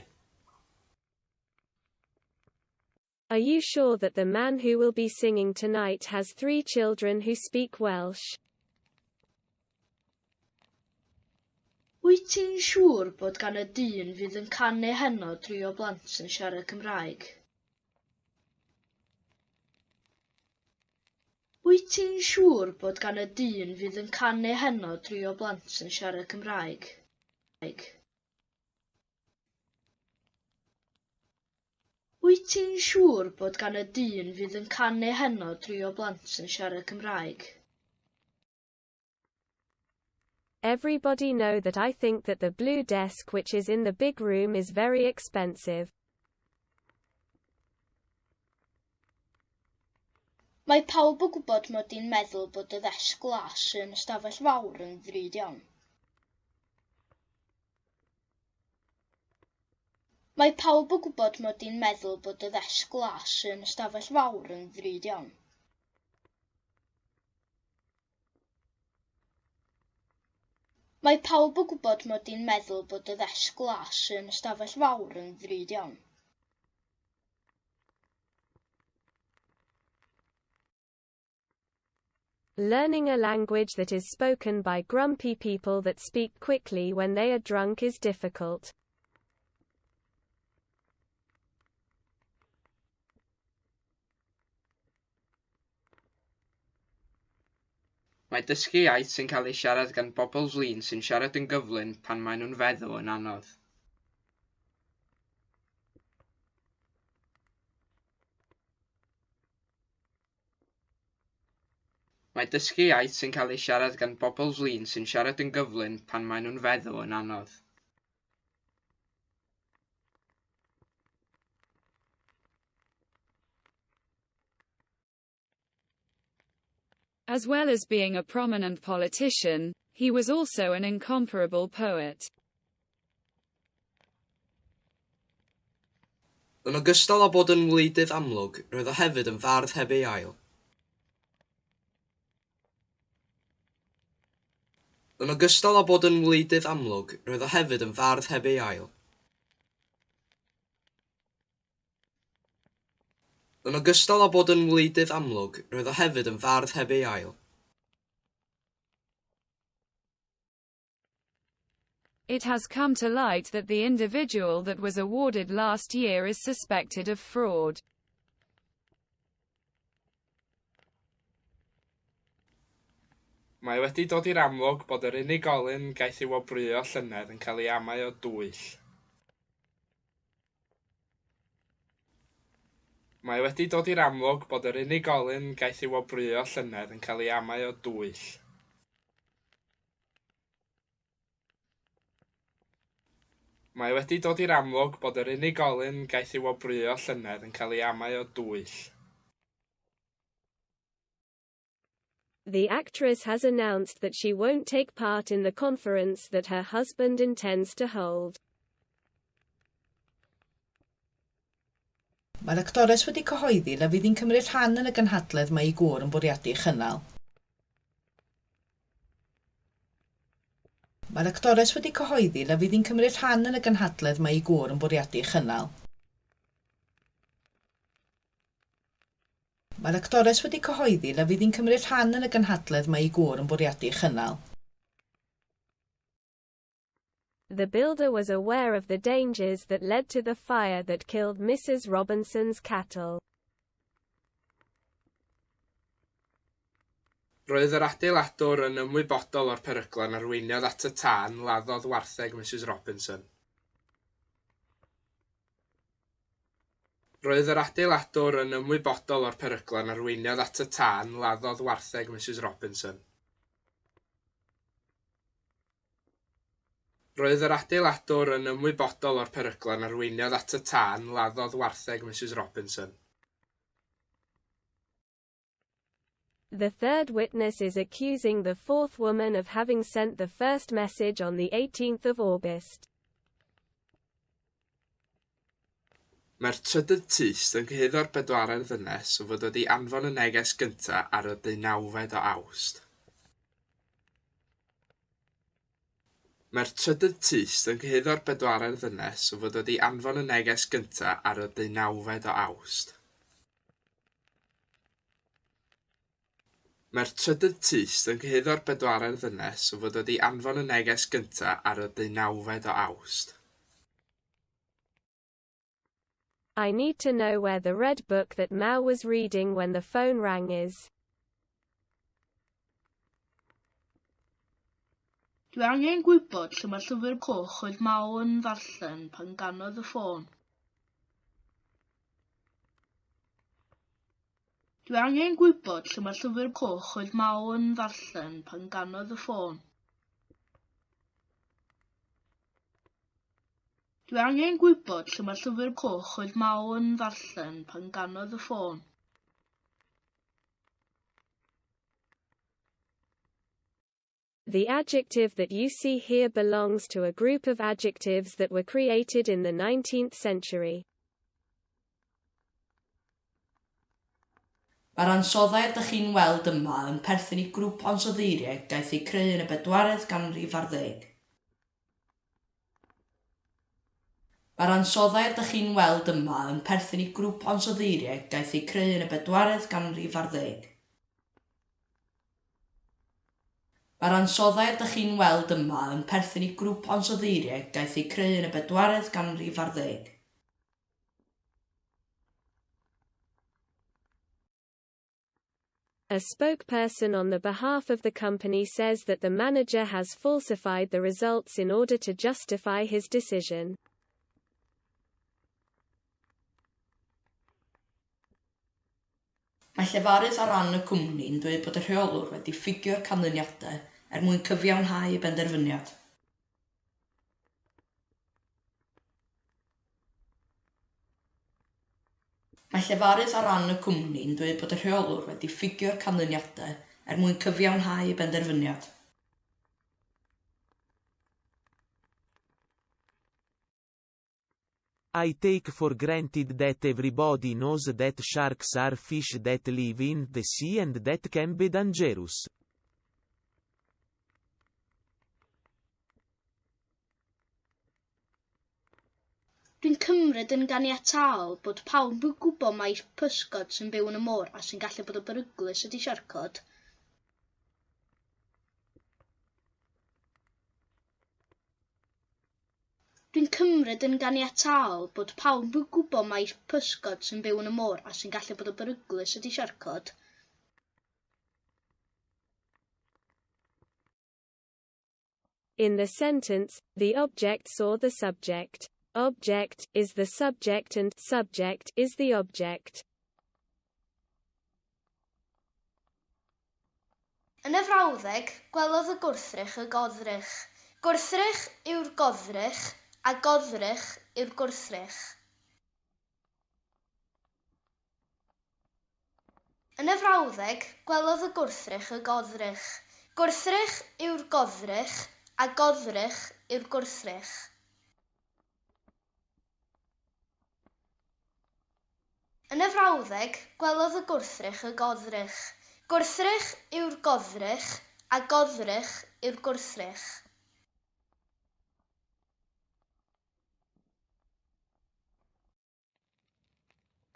Speaker 5: Are you sure that the man who will be singing tonight has 3 children who speak Welsh?
Speaker 2: Wyt ti'n siŵr bod gan y dyn fydd yn canu heno dri o blant sy'n siarad Cymraeg? Wyt ti'n siŵr bod gan y dyn fydd yn canu heno dri o blant sy'n siarad Cymraeg? Wyt ti'n siŵr bod gan y dyn fydd yn canu heno dri o blant sy'n siarad Cymraeg?
Speaker 5: Everybody know that I think that the blue desk which is in the big room is very expensive.
Speaker 18: Mae pawb yn gwybod mod i'n meddwl bod y ddesg glas yn ystafell fawr yn ddrud iawn. Mae pawb yn gwybod mod i'n meddwl bod y ddesg glas yn ystafell fawr yn ddrud iawn. Mae pawb yn gwybod mod i'n meddwl bod y ddesg glas yn ystafell fawr yn ddrud iawn.
Speaker 5: Learning a language that is spoken by grumpy people that speak quickly when they are drunk is difficult.
Speaker 12: Mae dysgu iaith sy'n cael ei siarad gan bobl flin sy'n siarad yn gyflym pan maen nhw'n feddw yn anodd. Mae dysgu iaith sy'n cael ei siarad gan bobl flin sy'n siarad yn gyflym pan maen nhw'n feddw yn anodd.
Speaker 1: As well as being a prominent politician, he was also an incomparable poet.
Speaker 8: Yn ogystal â bod yn wleidydd amlwg, roedd o hefyd yn fardd heb ei ail. Yn ogystal â bod yn wleidydd amlwg, roedd o hefyd yn fardd heb ei ail. Yn ogystal â bod yn wleidydd amlwg, roedd o hefyd yn fardd heb ei ail.
Speaker 1: It has come to light that the individual that was awarded last year is suspected of fraud.
Speaker 12: Mae wedi dod i'r amlwg bod yr unigolyn gaeth ei wobrwyo llynedd yn cael ei amau o dwyll. Mae wedi dod i'r amlwg bod yr unigolyn gaeth ei wobrwyo llynedd yn cael ei amau o dwyll. Mae wedi dod i'r amlwg bod yr unigolyn gaeth ei wobrwyo llynedd yn cael ei amau o dwyll.
Speaker 5: The actress has announced that she won't take part in the conference that her husband intends to hold.
Speaker 13: Mae'r actores wedi cyhoeddi na fydd hi'n cymryd rhan yn y gynhadledd mae ei gŵr yn bwriadu ei chynnal. Mae'r actores wedi cyhoeddi na fydd hi'n cymryd rhan yn y gynhadledd mae ei gŵr yn bwriadu ei chynnal. Mae'r actores wedi cyhoeddi na fydd hi'n cymryd rhan yn y gynhadledd mae ei gŵr yn bwriadu ei chynnal.
Speaker 5: The builder was aware of the dangers that led to the fire that killed Mrs. Robinson's cattle.
Speaker 12: Roedd yr adeiladwr yn ymwybodol o'r peryglon arweiniodd at y tân laddodd wartheg Mrs. Robinson. Roedd yr adeiladwr yn ymwybodol o'r peryglon arweiniodd at y tân laddodd wartheg Mrs. Robinson. Roedd yr adeiladwr yn ymwybodol o'r peryglon arweiniodd at y tân laddodd wartheg Mrs. Robinson.
Speaker 5: The third witness is accusing the fourth woman of having sent the first message on the 18th of August.
Speaker 12: Mae'r trydydd tyst yn cyhuddo'r bedwaredd ddynes o fod wedi anfon y neges gyntaf ar y 19fed o Awst. Mae'r trydydd tyst yn cyhuddo'r bedwaredd ddynes o fod wedi anfon y neges gyntaf ar y 19fed o Awst. Mae'r trydydd tyst yn cyhuddo'r bedwaredd ddynes o fod wedi anfon y neges gyntaf ar y 19fed o Awst.
Speaker 5: I need to know where the red book that Mao was reading when the phone rang is.
Speaker 17: Dwi angen gwybod lle mae'r llyfr coch oedd Mao yn ddarllen pan ganodd y ffôn. Dwi angen gwybod lle mae'r llyfr coch oedd Mao yn ddarllen pan ganodd y ffôn. Dwi angen gwybod lle mae'r llyfr coch oedd Mao yn ddarllen pan ganodd y ffôn.
Speaker 5: The adjective that you see here belongs to a group of adjectives that were created in the 19th century.
Speaker 2: Mae'r ansoddair dych chi'n weld yma yn perthyn i grŵp ansoddeiriau gaeth eu creu yn y bedwaredd ganrif ar ddeg. Mae'r ansoddair dych chi'n weld yma yn perthyn i grŵp ansoddeiriau gaeth eu creu yn y bedwaredd ganrif ar ddeg. Mae'r ansoddair dych chi'n weld yma yn perthyn i grŵp ansoddeiriau gaeth eu creu yn y bedwaredd ganrif ar ddeg.
Speaker 5: A spokesperson on the behalf of the company says that the manager has falsified the results in order to justify his decision.
Speaker 2: Mae llefarydd ar ran y cwmni'n dweud bod y rheolwr wedi ffugio'r canlyniadau er mwyn cyfiawnhau ei benderfyniad. Mae llefarydd ar ran y cwmni'n dweud bod y rheolwr wedi ffugio'r canlyniadau er mwyn cyfiawnhau ei benderfyniad.
Speaker 3: I take for granted that everybody knows that sharks are fish that live in the sea and that can be dangerous.
Speaker 18: Dwi'n cymryd yn ganiataol bod pawb yn gwybod mai pysgod sy'n byw yn y môr a sy'n gallu bod yn beryglus ydy siarcod. Dwi'n cymryd yn ganiataol bod pawb yn gwybod mai pysgod sy'n byw yn y môr a sy'n gallu bod yn beryglus ydy siarcod.
Speaker 5: In the sentence, the object saw the subject. Object is the subject and subject is the object.
Speaker 18: Yn y frawddeg, gwelodd y gwrthrych y goddrych. Gwrthrych yw'r goddrych, a goddrych yw'r gwrthrych. Yn y frawddeg, gwelodd y gwrthrych y goddrych. Gwrthrych yw'r goddrych, a goddrych yw'r gwrthrych. Yn y frawddeg, gwelodd y gwrthrych y goddrych. Gwrthrych yw'r goddrych, a goddrych yw'r gwrthrych.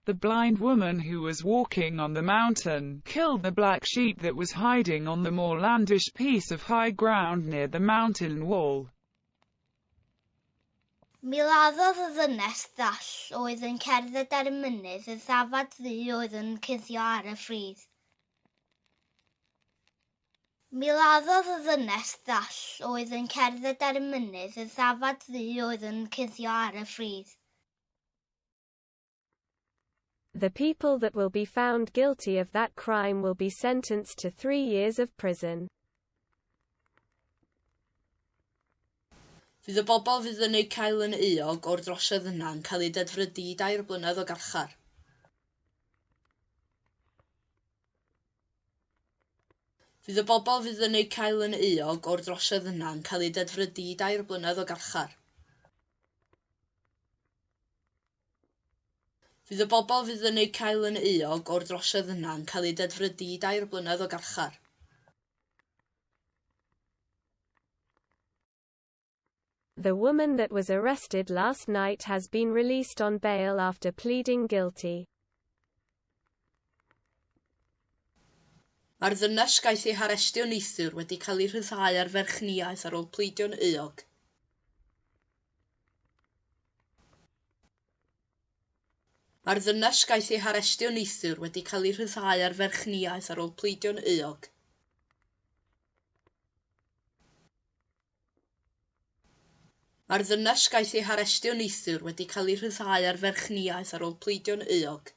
Speaker 4: The blind woman who was walking on the mountain killed the black sheep that was hiding on the moorlandish piece of high ground near the mountain wall.
Speaker 9: Mi laddodd y ddynes ddall oedd yn cerdded ar y mynydd y ddafad ddu oedd yn cuddio ar y ffridd. Mi laddodd y ddynes ddall oedd yn cerdded ar y mynydd y ddafad ddu oedd yn cuddio ar y ffridd.
Speaker 5: The people that will be found guilty of that crime will be sentenced to 3 years of prison.
Speaker 2: Fydd y bobl fydd yn eu cael yn euog o'r drosedd yna yn cael eu dedfrydu i 3 blynedd o garchar. Fydd y bobl fydd yn eu cael yn euog o'r drosedd yna yn cael eu dedfrydu i 3 blynedd o garchar. Fydd y bobl fydd yn eu cael yn euog o'r drosedd yna yn cael eu dedfrydu i 3 blynedd o garchar.
Speaker 5: The woman that was arrested last night has been released on bail after pleading guilty.
Speaker 2: Mae'r ddynes gaeth ei harestio neithiwr wedi cael ei rhyddhau ar ferchniaeth ar ôl pleidio'n euog. Mae'r ddynes gaeth ei harestio neithiwr wedi cael ei rhyddhau ar ferchniaeth ar ôl pleidio'n euog. Mae'r ddynes gaeth ei harestio neithiwr wedi cael ei rhyddhau ar ferchniaeth ar ôl pleidio'n euog.